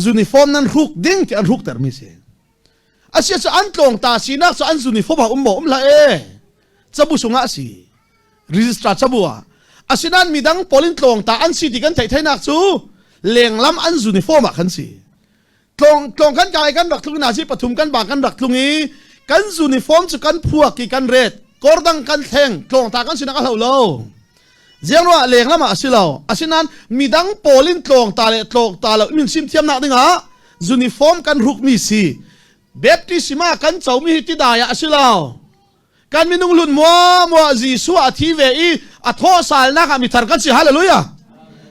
uniform nan hruk ding ti an hruk ter mi si. Asia cu an tlawng ta sinak cu an uniform ah um maw um hlah e. Cabu sungah a si. Registrar cabu ah. Asinain midang pawl in tlawng ta an si ti kan theih theinak cu lenglam an uniform ah khan si. Tlawng tlawng kan kai kan rak tlung na si pathum kan ba kan rak tlung i kan uniform cu kan phuak i kan ret kordang kan thleng tlawng ta kan sinak a hlo lo ziang ruah leng lam ah a si lo asinain midang pawl in tlawng ta le tlawng ta lo min sim thiam nak ding ah uniform kan ruk mi si. Baptisma kan comi hi tidai ah a si lo. Kan minung hlun mua mua Jesuh a thi ve i a thawh salnak ah mithar kan si. Hallelujah.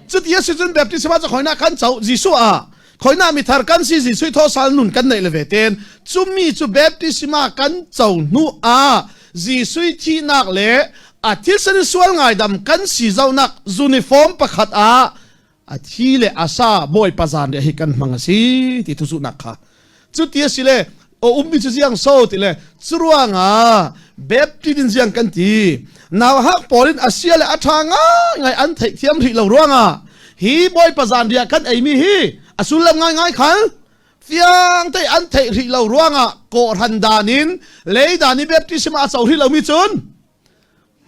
Cuti a si cun baptisma cu khoina kan co Jesuh ah khoina mithar kan si Jesuh thawh sal nun kan neih le ve ten cumi cu baptisma kan co hnu ah Jesuh thihnak le a thilsen sual ngaidam kan si zonak uniform pakhat ah a thi le a sa bawipa zan hi kan hmang a si ti thusuhnak kha cuti a si le o ummi cu ziang so ti le curuangah baptist in ziang kan ti nau hak pawl in a sia le a tha ngai ngai an theih thiam rih lo ruangah hi bawipa zan riah kan eimi hi a sullam ngai ngai khal fiang te an theih rih lo ruangah kawhran dan in lei dan i baptism a co rih lomi cun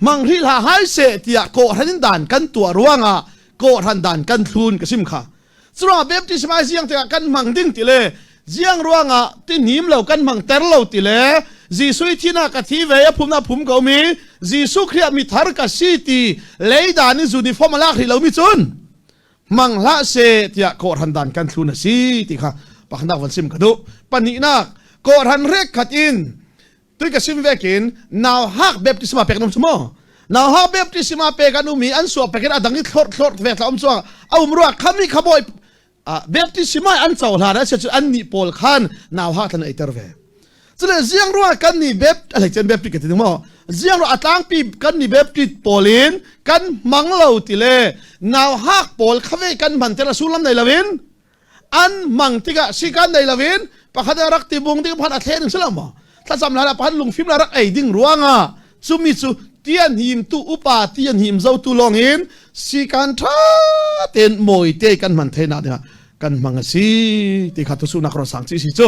Mang ri hlah hai seh tiah kawhhran in dan kan tuah ruangah kawhhran dan kan thlun ka sim kha. Curuangah baptism ai ziang tikah kan hmang ding ti le ziang ruangah ti hnim lo kan hmang ter lo ti le Jesuh i thina ka thi ve a phum na phum ko mi Jesuh Khrih ah mi thar ka si ti leidan in uniform a lak rih lo mi cun mang hlah seh tiah kawhhran dan kan thlun a si ti kha pakhatnak van sim ka duh. Pahnihnak kawhhran rek khat in tui ka sim vekin nau hak baptisma pek nom chumo nau hak baptisma pek an umi an suak pekin adang i thlor thlor ve tla um chuang a um ruak khami khaboi baptisma an cho hla ra se chu an ni pawl khan nau hak than ei ter ve chule ziang ruwa kan ni bap a chen baptist ka ti mo ziang ru atlang pi kan ni baptist polin kan mang lo ti le nau hak pawl khave kan man te la sulam nei lawin An mang tikah sikan nei loin pakhat a rak tibung ding pakhat a thlen ding si lo maw? Thlacam hlan ah pakhat lungfim la rak ei ding ruangah cumi cu tian him tu upa tian him zotu lawng in sikan tha tein mawi te kan hman thenak dingah kan hmang a si ti kha thusunak ro sang chi si cu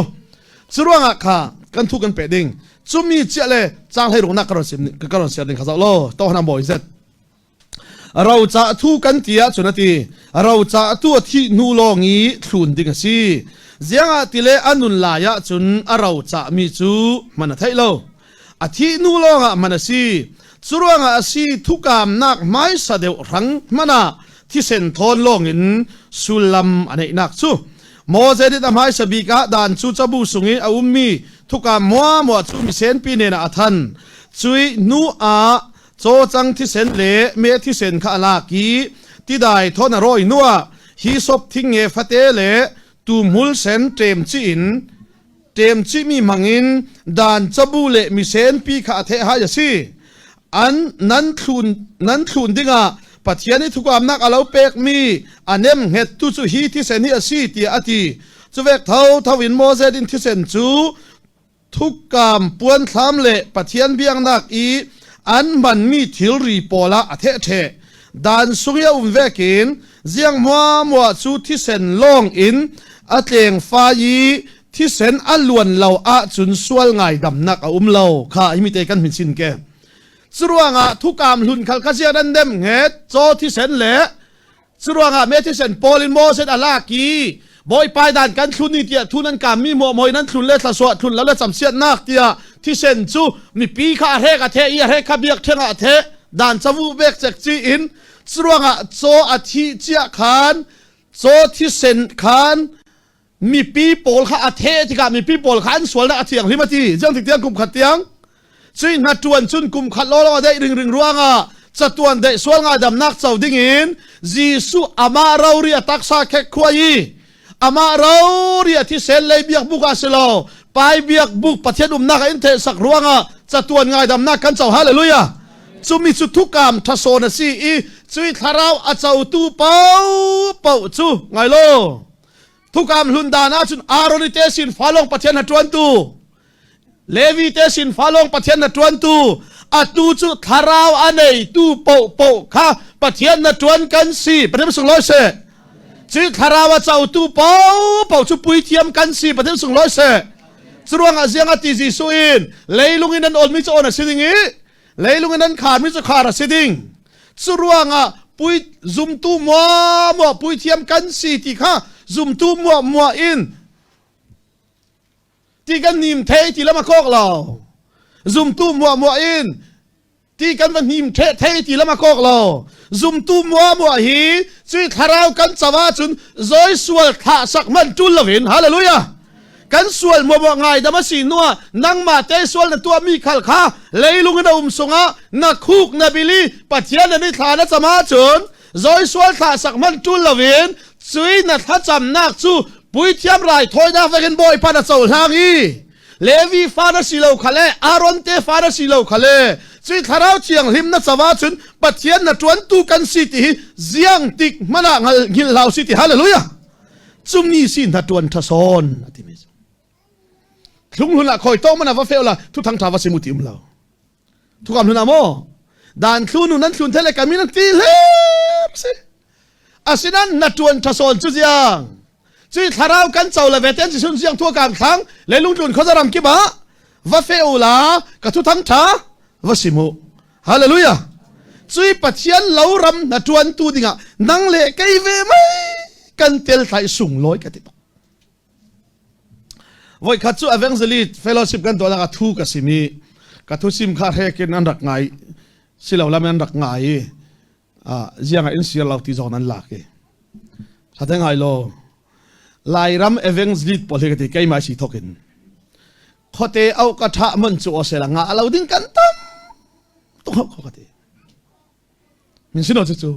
cu ruangah kha kan thu kan pe ding cumi chiah le chang hlei rungnak ka ron sim ka ron share ding kha zoh lo to hana mawi zet Roca thu kan ti ahcun a ti. Roca tu a thih hnu lawng i thlun ding a si. Ziangah ti le a nun lai ahcun a roca mi cu hman a theih lo. A thih hnu lawngah hman a si. Curuangah a si thukamnak hmaisa deuh hrang hmanh ah thisen thawn lawngin sullam a neihnak cu. Moses nih a hmaisa bik ah dan cu cabu sung i a ummi thukam muamua cu misenpi nen ah a than. Cui hnu ah Cawcang thisen le me thisen kha a lak i tidai thawn a rawi hnuah hisop thing nge fate le tuhmul sen ṭem chih in ṭem chihmi hmangin dan cabu le misenpi kha a theh hai a si. An nan thlun nan thlun dingah Pathian i thukamnak a lo pekmi a nemhngettu cu hi thisen hi a si tiah a ti. Cuvek thotho in Moses in thisen cu Thukkaam puanthlam le Pathian biaknak i an hmanmi thilri pawl ah a thehṭheh. Dan sung i a um vekin ziang muamua cu thisen lawng in a tleng fai i thisen a luan lo ahcun sual ngaidamnak a um lo kha hi mite kan hmin sin ke. Curuangah thukam hlun khal kha zian an dem nget caw thisen le Curuangah me thisen Paul in Moses a lak i Bawipa dan kan thlun ni tiah thun an kam mi mo moi nan thlun le thlasua thlun lo le camsiatnak tiah thisen cu mipi kha a hrek a the i a hrek kha biak theng ah a the dan cavu bek cek ci in curuangah caw a thi cia khan caw thisen khan mipi pawl kha a theh tikah mipi pawl kha an sualnak a thianghlim a ti ziang tik tiang kum khat tiang cui hna tuan cun kum khat lawlaw daih ring ring ruangah catuan daih sual ngai damnak co ding in Jesuh amah rori a taksa khek khuai i amah rori a thisen lei biak buk ah si lo pai biak buk Pathian umnak a in theh sak ruangah catuan ngai damnak kan co hallelujah cumi cu thukam thasawn a si i cui thlarau a cotu pau pau cu ngai lo Thukam hlun dan ahcun Aaron i te sin falong Pathian na ṭuantu Levi te sin falong Pathian na ṭuantu atu cu thlarau a neitu pohpoh kha Pathian na ṭuan kan si Pathian sunglawi seh cu thlarau a cotu pohpoh cu puithiam kan si Pathian sunglawi seh curuangah ziang a ti Jesuh in leilung in an awnmi cu awn a si ding i leilung in an kharmi cu khar a si ding cu ruangah pui zumtu mua mua puithiam kan si ti kha zumtu mua mua in ti kan nim thei ti lam a kawk lo zumtu mua mua in ti kan va hnim the thei ti lam a kawk lo zumtu mua mua hi cui thlarau kan cawa cun zoi sual thlah sak man tul lovin hallelujah. Kan sual muamuah ngaidam a si hnuah nangmah te sual na tuahmi khal kha leilung in a um sungah na khuk na bili Pathian na mithla na cam ahcun zoi sual thlah sak hmanh ṭul loin cui na thlacamnak cu puithiam raithawinak vekin Bawipa na cohlang i Levi fa na si lo kha le Aaron te fa na si lo kha le cui thlarau thianghlim na cam ahcun Pathian na ṭuantu kan si ti hi ziang tik hmanh ah hngilh hlau si ti hallelujah cumi si hna ṭuan ṭha sawn a timi cu thlung hlun ah khoi tawng man va feu la thu thang ṭha va simu ti um lo thukam hlun ah maw dan thlu nu nan thlun thele kami nan ti hlep si asinan na ṭuan ṭha sawn cu ziang cui thlarau kan co le ve ten si sun siang thua kam thlang le lungtlun khozaram kip ah va fe u la ka thu thang ṭha va simu Hallelujah. Cui Pathian lo ram na tuan tu dingah nang le kei ve mai kan tel thlai sung lawi ka ti tuk. Voi khat cu evangelist fellowship kan tuah ka thu ka simi ka thu sim kha hrekin an rak ngai silo lam an rak ngai i ziang in sir lo ti zong an lak i thate ngai lo Lairam evangelist pawl hi ka ti keimah si thokin khote au ka tha mon chu osela nga alo ding kan tam tuk ho ka ti min sino chu chu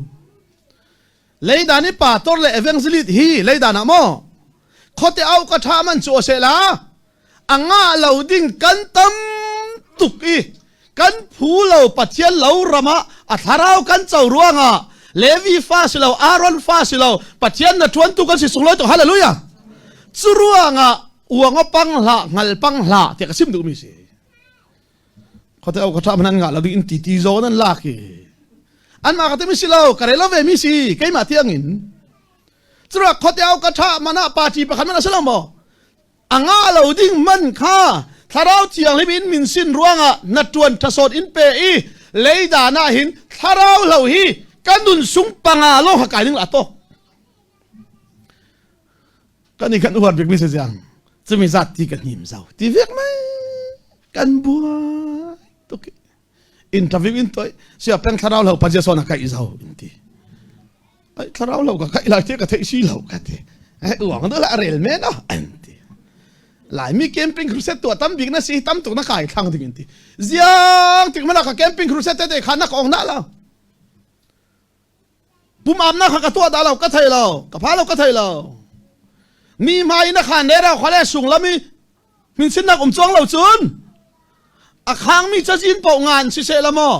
leidan i pastor le evangelist hi leidan ah mo khote au ka tha man chu osela anga lo ding kan tam tuk i kan phu lo pathian lo rama a thlarau kan co ruanga Levi fa si lo Aaron fa si lo pathian na tuan tu kan si sung loi to hallelujah cu ruangah uang pang hlah ngal pang hlah tiah ka sim duhmi si khote au ka tha man nga lo ding in ti ti zo nan lak i an ma ka te mi si lo ka re lo ve mi si keimah tiang in cura khote au ka tha mana party pakhat man asalo mo anga lo ding man kha thlarau thianghlim in min sin ruangah na tuan thasawt in pe i leida na hin thlarau lo hi kan nun sung panga lo ha kai ding la to Kan i kan uar bikmi si ziang cumi zat ti kan hnim zau ti vek mai kan buai tuk interview in toi sia peng thlarau lo pa sona kai zau in ti ai thlarau lo ka kai lai te ka thei si lo ka ti ai uang do la rel me no an ti lai mi camping crusade tua tam bik na si tam tuk na kai thlang ding in ti ziang tik mana ka camping crusade te te khan na ka ong na lo Pumamnak kha ka tuah dah lo ka thei lo ka pha lo ka thei lo mi hmai na khan ne ra khale sung lam i minsinnak um chuang lo cun a khangmi cazin paoh ngan si seh la maw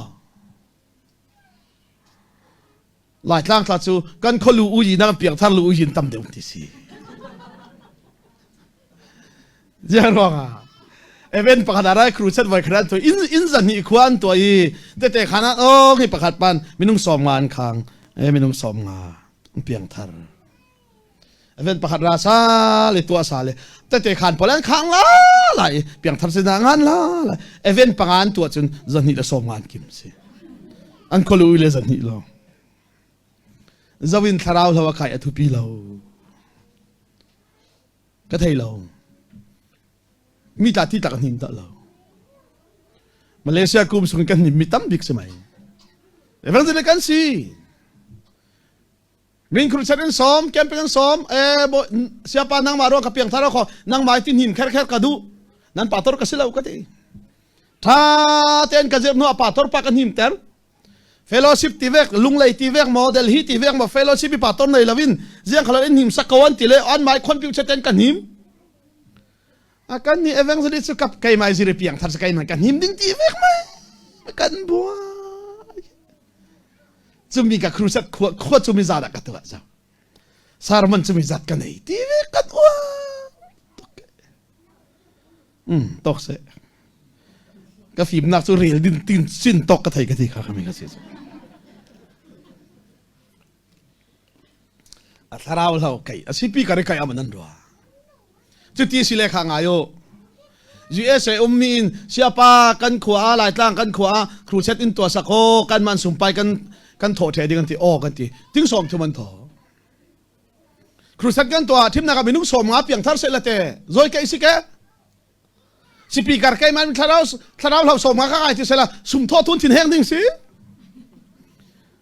Laitlang tla cu kan kholu uyi na kan piangthar lu uyin tam deuh ti si Ziang ruangah event pakhat arai crusade voi khat tu in in zan hi khua an tua i tete khana oh hi pakhat pan minung som nga an khang e minung som nga piang thar event pakhat ra sa le tua sa le tete khan pol an khang la lai piang thar se na ngan la lai event panga an tua chun zan hi le som nga an kim si an kholu le zan hi lo zawin thlarau hlawa kai athupi lo Ka thei lo. Mi tla ti tak hnim tak lo. Malaysia kum sung kan hnim mi tam bik si mai. Evangelist kan si. Min crusade in som, camping in som, eh bo siapa nang ma ro ka piang thar kho nang mai tin hin kher kher ka du. Nan pa tor ka si lo ka ti. Tha ten ka zep nu pa tor pa ka hnim ter. Fellowship ti vek lunglei ti vek maw Delhi ti vek maw fellowship i pastor nei lovin ziang khalo in hnim sak ko an ti le an mai khon piu ten ka hnim a kan ni evangelist chu kap kai mai ziri piang thar kai man ka hnim ding ti vek mai kan buai chumi ka crusade khua khua chumi za da ka tu za sermon chumi zat ka nei ti vek kan ua Um tok se. Ka fimnak cu rel din tin sin tok ka thei ka ti kha kami ka si. A thlarau hlau kai a sipi ka re kai am nan rua. Cuti si le kha ngayo. USA ummi in siapa kan khua Laitlang kan khua crusade in tua sako kan man sumpai kan kan tho the ding an ti o kan ti ting som thum an tho Crusade kan tuah thimnak ah minung 50 piangthar seh la te zoi kai si ke speaker kai man thlarau thlarau hlau 50 ka kai ti sela sum tho thun thin heng ding si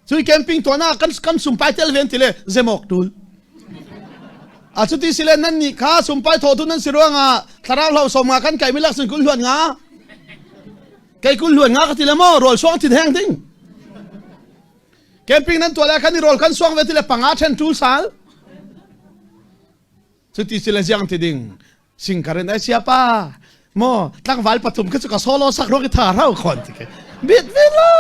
cui camping tuah na kan kan sum pai tel ven ti le zemok tul. A cuti sile nan nih kha sumpai thawtu nan si ruangah thlarau hlo som nga kan kai mi lak sin kul hluan nga. Kei kul hluan nga ka ti le maw rawl suang thin heng ding. Camping nan tuah le kan i rawl kan suang ve ti le panga then tul sal. Cuti sile ziang ti ding. Singkarin ai sia pa. Mo tlangval pathum kha chu ka solo sak ro ki tha rau khon ti ke. Bit ve lo.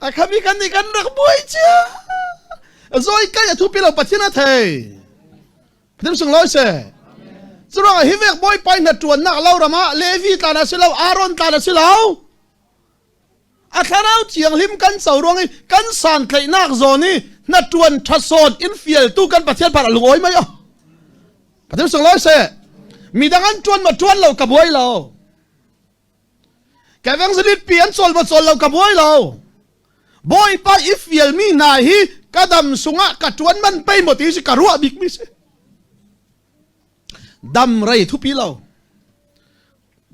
A khami kan ni kan rak buai chia. Zoi kai a thu pi lo pathian a thei. Pathian sung loi se. Curang hi vek boy pai na tuan nak lo rama Levi tlan a si lo Aaron tlan a si lo. A thlarau thianghlim kan co ruang i kan santlaihnak zawn i na ṭuan ṭhasawn in fialtu kan Pathian par a lungawi mai o. Pathian sunglawi seh. Midang an ṭuan ma ṭuan lo ka buai lo. Ka evangelist pi an cawl ma cawl lo ka buai lo. Bawipa i fialmi hna hi ka dam sungah ka ṭuan man pei maw ti si ka ruah bikmi si. Dam rei thupi lo.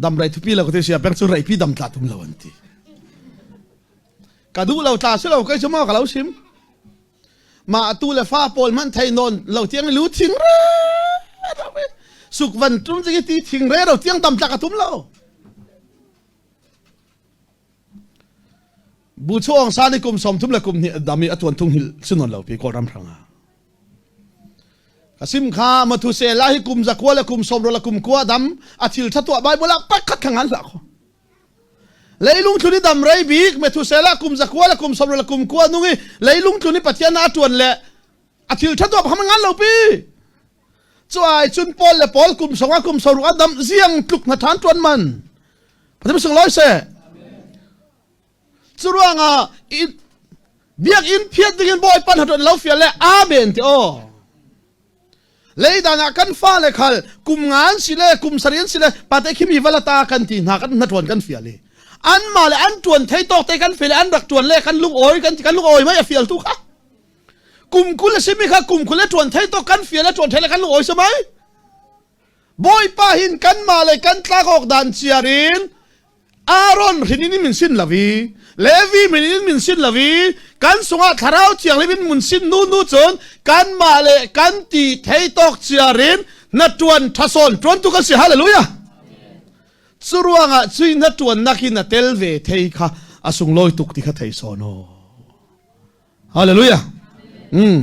Dam rei thupi lo ka ti sia peng cu reipi dam tla tum lo an ti. Ka duh lo tla si lo kai cu maw ka lo sim. Ma tu le fa pawl man thei non lo tiang lu thing re suk van tum ti ti thing re ro tiang dam tla ka tum lo. Bu chuang sa ni kum som thum le kum ni dami atuan thung hil sinon lo pi kawlram hranga. Ka sim kha Mathusela hi kum zakua le kum sawm le kum kua dam a thil tha tuah Bible ah pakhat kha ngan hlah kho. Leilung tlun i dam rei bik Methusela kum zakua le kum sawm le kum kua nung i leilung tlun i Pathian a tuan le a thil tha tuah pakhat ngan lo pi. Cu ai cun Paul le Paul kum sawng a kum sawruk a dam ziang tluk na than tuan man. Pathian sung loi se. Curuangah biakinn phiat dingin Bawipa hna lo fial le amen ti aw. Leidang ah kan fale khal kum ngan si le kum sarin si le pate khimi valata kan ti hna kan hna tuan kan fial i an ma le an tuan thei tawk te kan fial an rak tuan le kan lung oi kan kan lung oi mai a fial tu kha kum kul a simi kha kum kul le tuan thei tawk kan fial le tuan thei le kan lung oi samai Bawipa hin kan ma le kan tlak awk dan ciar in Aaron hrin in min sin lovi Levi min in min sin lovi kan sungah thlarau thianghlim in mun sin nu nu cun kan mah le kan ti thei tawk ciarin na tuan thasawn tuan tu kan si hallelujah cu ruangah cui na tuan nak hi na tel ve thei kha a sunglawi tuk ti kha thei sono hallelujah mm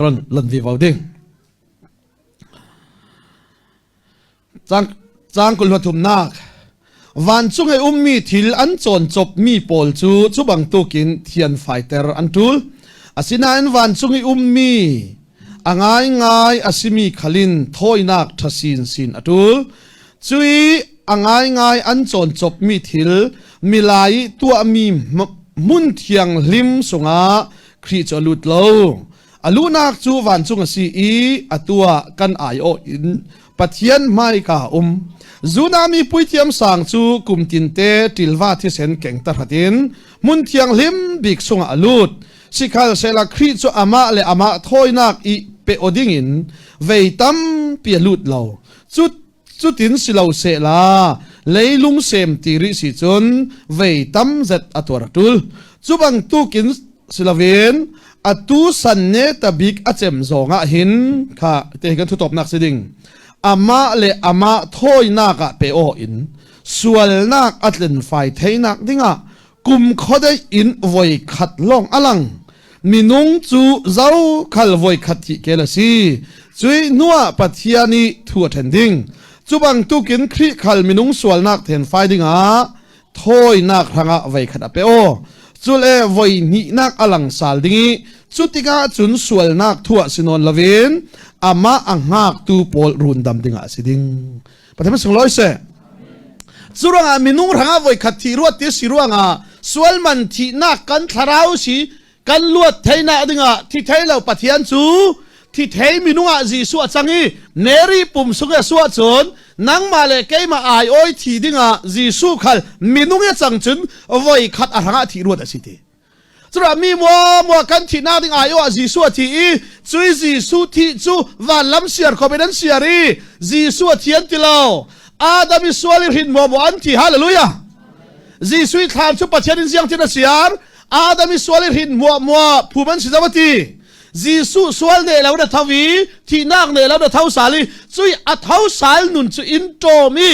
ron lan vi vau ding Caang 23nak Vancung i ummi thil an cawncopmi pawl cu cu bantukin thianfaiter an ṭul. Asinain vancung i ummi a ngaingai a simi khalin thawinak ṭha sinsin a ṭul. Cui a ngaingai an cawncopmi thil milai i tuahmi hmun thianghlim sungah Khrih cu a lut lo. A luhnak cu vancung a si i atu ah kan aiawh in Pathian hmaika a um. Zunami puithiam sang cu kum tinte ṭilva thisen keng tahrat in hmun thianghlim bik sungah a lut. Sikhalsehla Khrih cu amah le amah thawinak i pe aw dingin vei tampi a lut lo. Cu cutin si lo sehla leilung sem ti rih si cun vei tam zet a tuar a ṭul. Cu bantukin si loin atu san ne ta bik a cem zong ah hin kha te kan thutawpnak si ding amah le amah thawinak ah pe aw in sualnak a tlenfai theinak dingah kum khodei in voi khat lawng alang minung cu zo khal voi khat thi kel a si cui hnuah Pathian i thu a ṭhen ding cu bantukin Khrih khal minung sualnak thenfai dingah thawinak hrangah voi khat a pe aw cule voi hnihnak a lang sal ding i cu tikah cun sualnak thuah si nawn loin amah a hngaktu pawl rundam dingah a si ding Pathian sunglawi seh cu ruangah minung hrangah voi khat thi ruat ti si ruangah sual man thihnak kan thlarau si kan luat theinak dingah thi thei lo Pathian cu thi thei minung ah Jesuh a cang i Mary pum sung a suah cun nangmah le keimah ai oi thi dingah Jesuh khal minung i cang cun voi khat a hrangah thi ruat a si ti Cura mi mua mua kan thihnak ding ai ah Jesuh a thi i cui Jesuh thi cu van lam siar khop in an siar i Jesuh a thian ti lo Adam i sual i hrin mua mua an thi hallelujah Jesuh i thlan cu Pathian in ziang tin a siar Adam i sual i hrin muah muah phum an si zo a ti. Jesuh sual ne lo na tho i thihnak ne lo na tho sal i cui a tho sal nun cu in ṭawm i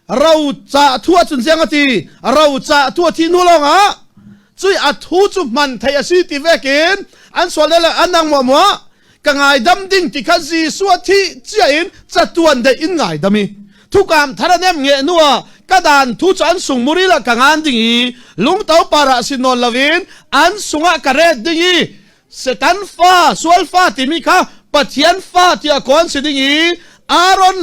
ro ca thu ahcun ziang a ti ro ca thu a thi hnu lawngah cui a thu cu hman thei a si ti vekin an sual le an nang muah muah ka ngaidam ding ti kha Jesuh a thih cia in catuan deih in ngaidam i thukam thar a nem nge nu ah ka dan thu cu an sung muri la ka ngan ding i lungto para sin nawn loin an sungah ka ret ding i Satan fa sual fa timi kha Pathian fa tiah kawn si ding i Aaron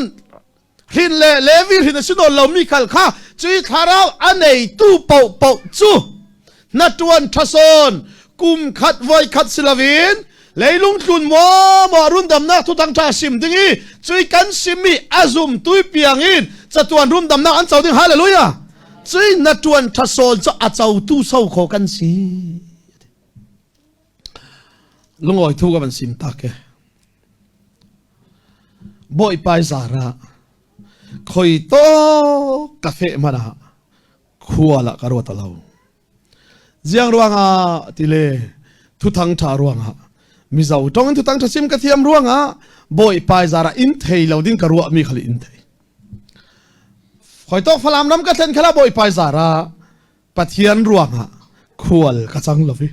hrin le Levi hrin a si nawn lomi khal kha cui thlarau a neitu paohpaoh cu na ṭuan ṭhasawn kum khat voi khat si loin leilung tlun maw maw rundamnak thuthang ṭha sim ding i cui kan simmi a zum tui piang in catuan rumdamnak an co ding hallelujah cui na ṭuan ṭhasawn cu a cotu so kho kan si lungawi thu ka van sim tak e Bawipa zara khoi to ka fe mana khua la ka ruat lo ziang ruanga tile thuthang tha ruanga mizo tong in thuthang tha sim ka thiam ruanga bawipa zara in thei lo ding ka ruah mi khali in thei khoi tok falam ram ka thlen khala bawipa zara pathian ruanga khual ka chang lovi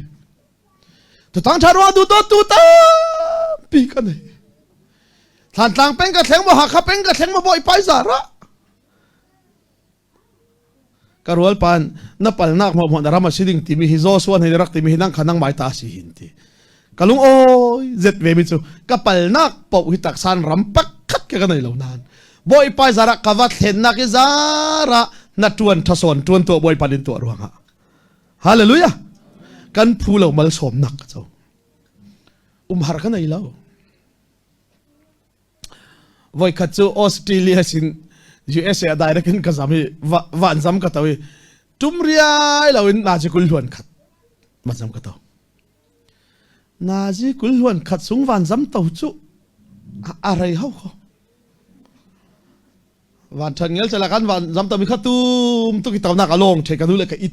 Tutang ṭha ruang du dawt tu tampi ka nei. Thlantlang peng ka thleng maw Hakha peng ka thleng maw bawi pai zara. Ka rual pan na palnak mo mo na ram a si ding timi hi Joshua hei rak timi hi nang kha nang mai ta si hin ti. Ka lung oi zet ve mi cu ka palnak po hi taksan ram pakhat ke ka nei lo nan. Bawi pai zara ka va thlennak i zara na tuan thason tuan to bawi pan in tuah ruangah Hallelujah! Kan phu lo malsawmnak ka co. Umhar ka nei lo. Voikhat cu Australia sin USA direct in ka zam i van zam ka to i tum riai lo in nazi kul hluan khat van zam ka to. Nazi kul hluan khat sung van zam to cu a rei ho ko. Van ṭhan ngel chala kan van zam tami kha tum tuk i taunak a lawng ṭhe ka nu le ka it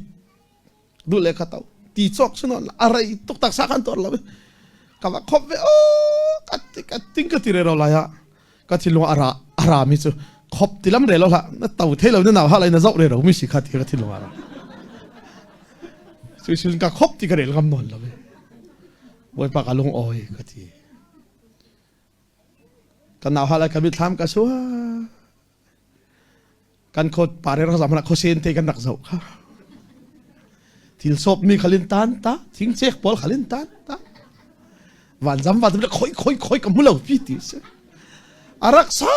du le ka tau ti cawk sun a rei tuk tak sa kan tor lo ka va khop ve o ka ti ka ting ka ti re ro lai ha ka thinlung ara ara mi chu khop ti lam re lo la na tau thei lo na nau ha lai na zau re ro mi si kha ti ka thinlung ara su sin ka khop ti ka rel ngam non lo boi pa ka lung oi ka ti Kan nau hal ka mitthlam ka sua. Kan khot pare rak zam kho sen te kan rak zoh kha. Thil sop mi khalin tan ta, thing chek pawl khalin tan ta. Van zam va khoi khoi khoi ka mulo pi ti se. Arak sa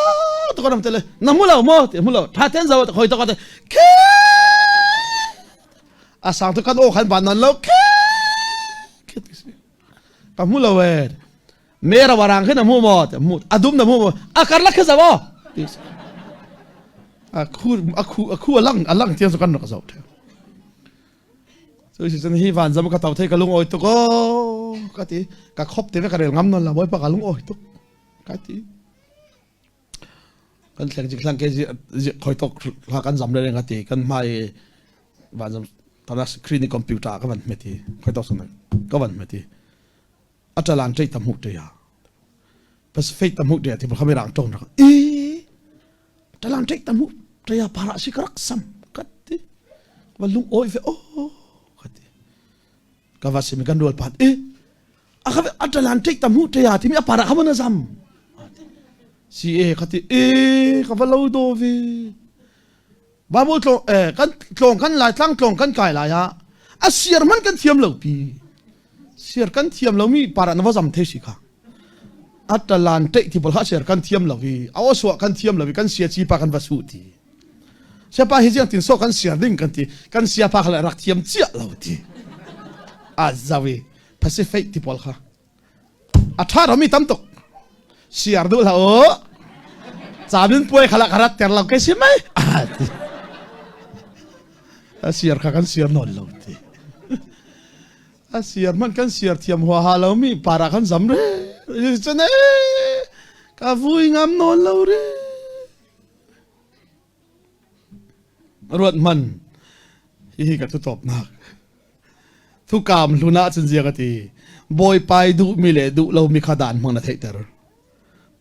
to kanam tele na mulo mo te mulo tha ten zo khoi to ka te ke asang to kan o khan ban nan lo ke ke ti se. Ka mulo e mera warang khi na mu maw mu adum na mu maw a karlak khi zo ti a khu a khu a khu alang alang tiang zo kan rak zo theo so si chan hi van zam ka tau thei ka lung oi tuk o ka ti ka khop te ve ka rel ngam non la boy pa ka lung oi tuk ka ti kan thleng jik thlang ke ji khoi tok hla kan zam le nga ti kan mai van zam tana screen computer ka van meti khoi tok sun ka van meti a talan ṭei tam huk ṭei a Pacific tam huk ṭei ti kha mirang ṭong rak i talan ṭei tam huk ṭei a para si ka rak sam ka ti va lung oi ve o ka ti ka va simi kan rual pat i a kha a talan ṭei tam huk ṭei a timi a para kha na zam si e ka ti e ka va lo do ve Bible tlawng eh kan tlawng kan lai tlang tlawng kan kai lai ah a siar man kan thiam lo pi siar kan thiam lo mi para na va zam the si kha atalan te ti bol ha siar kan thiam lo i a oswa kan thiam lo i kan sia chi pa kan va su ti sia pa hi jiang tin so kan siar ding kan ti kan sia pa khala rak thiam chia lo ti a zawi pacific ti pol kha A ṭha romi tam tuk. Siar duh hlah u. Camin puai khala ka rat ter lo ke si mai. A siar kha kan siar nawn lo ti. A siar man kan siar thiam hua ha lo mi para kan zam re. Cun ka vui ngam nawn lo re. Ruat man. Hihi ka thu tawpnak. Thukam hlun ah cun zia ka ti. Bawipa i duhmi le duh lomi kha daan hmang na theihter.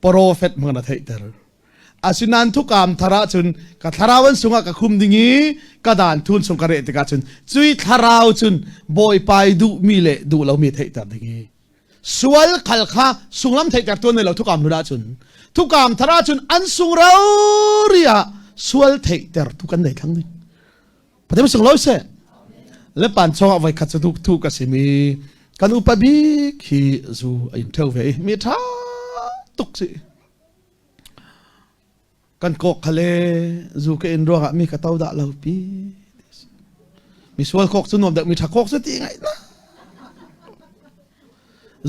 Profet hmang na theihter. Asinain thukam thar ah cun ka thlarau an sungah ka khum ding i ka daan thun chung ka reh tikah cun cui thlarau cun Bawipa i duhmi le duh lomi theihter ding i sual khal kha sunglam theihter tuan nei lo thukam hlun ah cun thukam thar ah cun an sung rori ah sual theihter tu kan nei thlang ding. Pathian sunglawi seh. Le pan chungah voi khat cu thu thu ka simi kan upa bik hi zu a in theu ve i mi tha tuk si. Kan kok khale zu ka in ruangah mi ka to dah lo pi. Mi sual kok cu nuam deuh mi tha kok cu ti ngai na.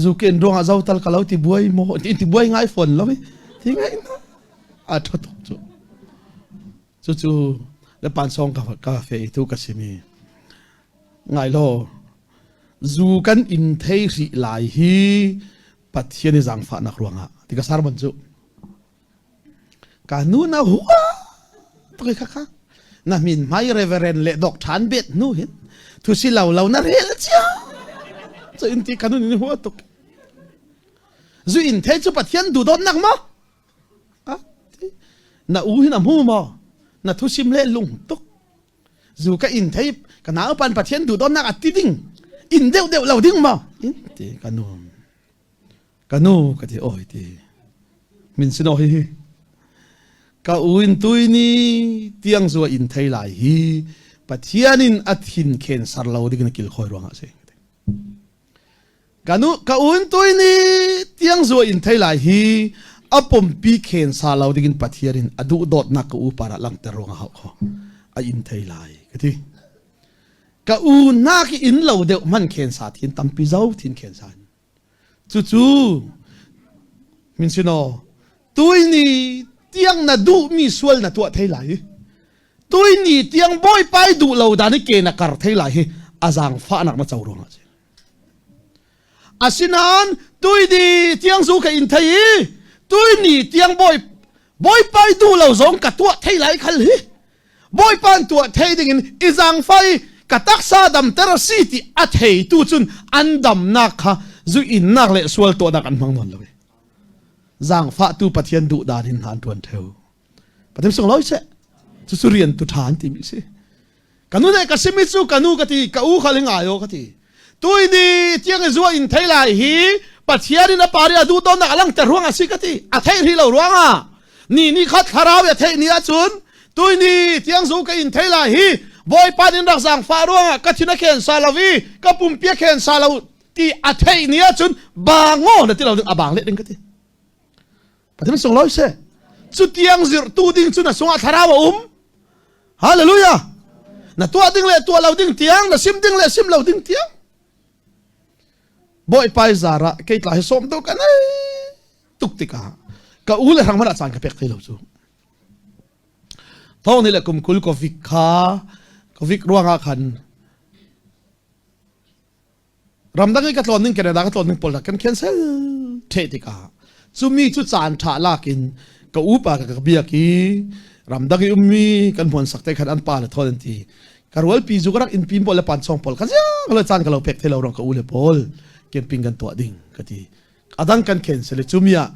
Zu ka in ruangah zo tal ka lo ti buai mo ti buai ngai fon lo ti ngai na. A tha tuk cu. Cucu le pansawng ka ka fe tu ka simi ngai law zu kan in thei ri lai hi Pathian i zaangfahnak ruangah ti ka sermon cu ka nu na hua tuk kha kha na min hmai reverend le dok than bet nu hin thu si lo lo na rel cia cu in ti kanun in hua tuk zu in thei cu Pathian du dawt nak ma Na u hin a hmu maw? Na thusim le lung tuk. Zu ka in thei ka nau pan Pathian duhdawtnak a ti ding. In deuh deuh lo ding maw? In ti ka nu. Ka nu ka ti oi ti. Min sino hi hi. Ka u in tui ni tiang zu in thei lai hi Pathian in a thin khen sar lo ding na kil khoi ruang ah si. Ka nu ka un tui ni tiang zua in thei lai hi a pumpi khen sa lo dingin Pathian in a duh dawtnak ka u para langter ruang hau kho a in thei lai ka ti ka u nak in lo deuh man khen sa thin tampi zo thin khen sa cucu min sino tui ni tiang na duh mi sual na tuah thei lai tui ni tiang bawipai duh lo dan i ke na kar thei lai hi a zaangfahnak na co ruangah si Asinain tuini tiang zu ka in thei i tuini tiang bawi bawipa i duh lo zong ka tuah thei lai khal hi bawipa an tuah thei ding in i zaangfai ka taksa damter a si ti a theitu cun an damnak kha zu innak le sual tuahnak an hmang nawn lo i zaangfahtu Pathian duh dan in hna an ṭuan ṭheu Pathian sunglawi seh cucu rian tu ṭha an timi si Ka nu nih ka simi cu ka nu ka ti ka u kha ling ayo ka ti tui ni tiang i zua in thei lai hi Pathian in a pari a duh tawnnak a langter ruang a si ka ti a theih ri lo ruangah ni ni khat thlarau a theih ni ahcun tui ni tiang zu ka in thei lai hi Bawipa nin rak zaangfah ruangah ka thin a khen sa lo i ka pumpi a khen sa lo ti a theih ni ahcun bango na ti lo ding a bang leh ding ka ti Pathian sunglawi seh. Cu tiang zirhtu ding cu na sungah thlarau a um. Hallelujah. Na tuah ding le tuah lo ding tiang, na sim ding le sim lo ding tiang. Bawipa zara kei tla hi som tu kan ei tuk tikah ka u le hrang hmanh ah caan ka pek thei lo cu. Thong ni le kum 20 covid kha covid ruangah khan Ramdang i ka tlawn ning Canada ka tlawn ning pawl kan cancel the tikah cumi cu caan ṭha lak in ka upa ka ka biak i ramdang i ummi kan hmuan sak te khan an pa le thawn an ti ka rualpi zu ka rak in pin pawl le pan song pawl ka ziang le caan ka lo pek the lo rong ka u le pawl camping kan tuah ding ka ti adang kan cancel i cumi ah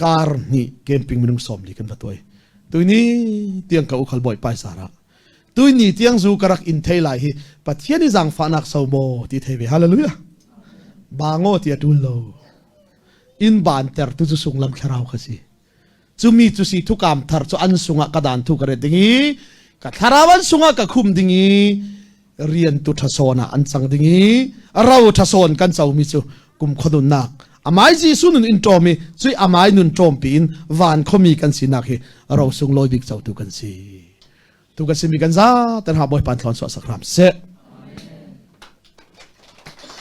kar hnih camping minung 40 kan va tuai tuini tiang ka u khal bawi pai sara Tuini tiang zu ka rak in thei lai hi Pathian i zaangfahnak so maw ti thei ve. Hallelujah. Bango ti a tul lo. In ban ter tu cu sunglam thlarau kha si. Cumi cu si thukam thar cu an sungah ka dan thu ka ret ding i ka thlarau an sungah ka khum ding i rian tu ṭhasawn ah an cang ding i ro ṭhasawn kan comi cu kum khuanunnak amai Jesuh nun in ṭawm i cui amai nun ṭawm piin van khomi kan sinak hi ro sunglawi bik cotu kan si. Tu kan simi kan za ten ha Bawipa thlawn suah sak hram seh.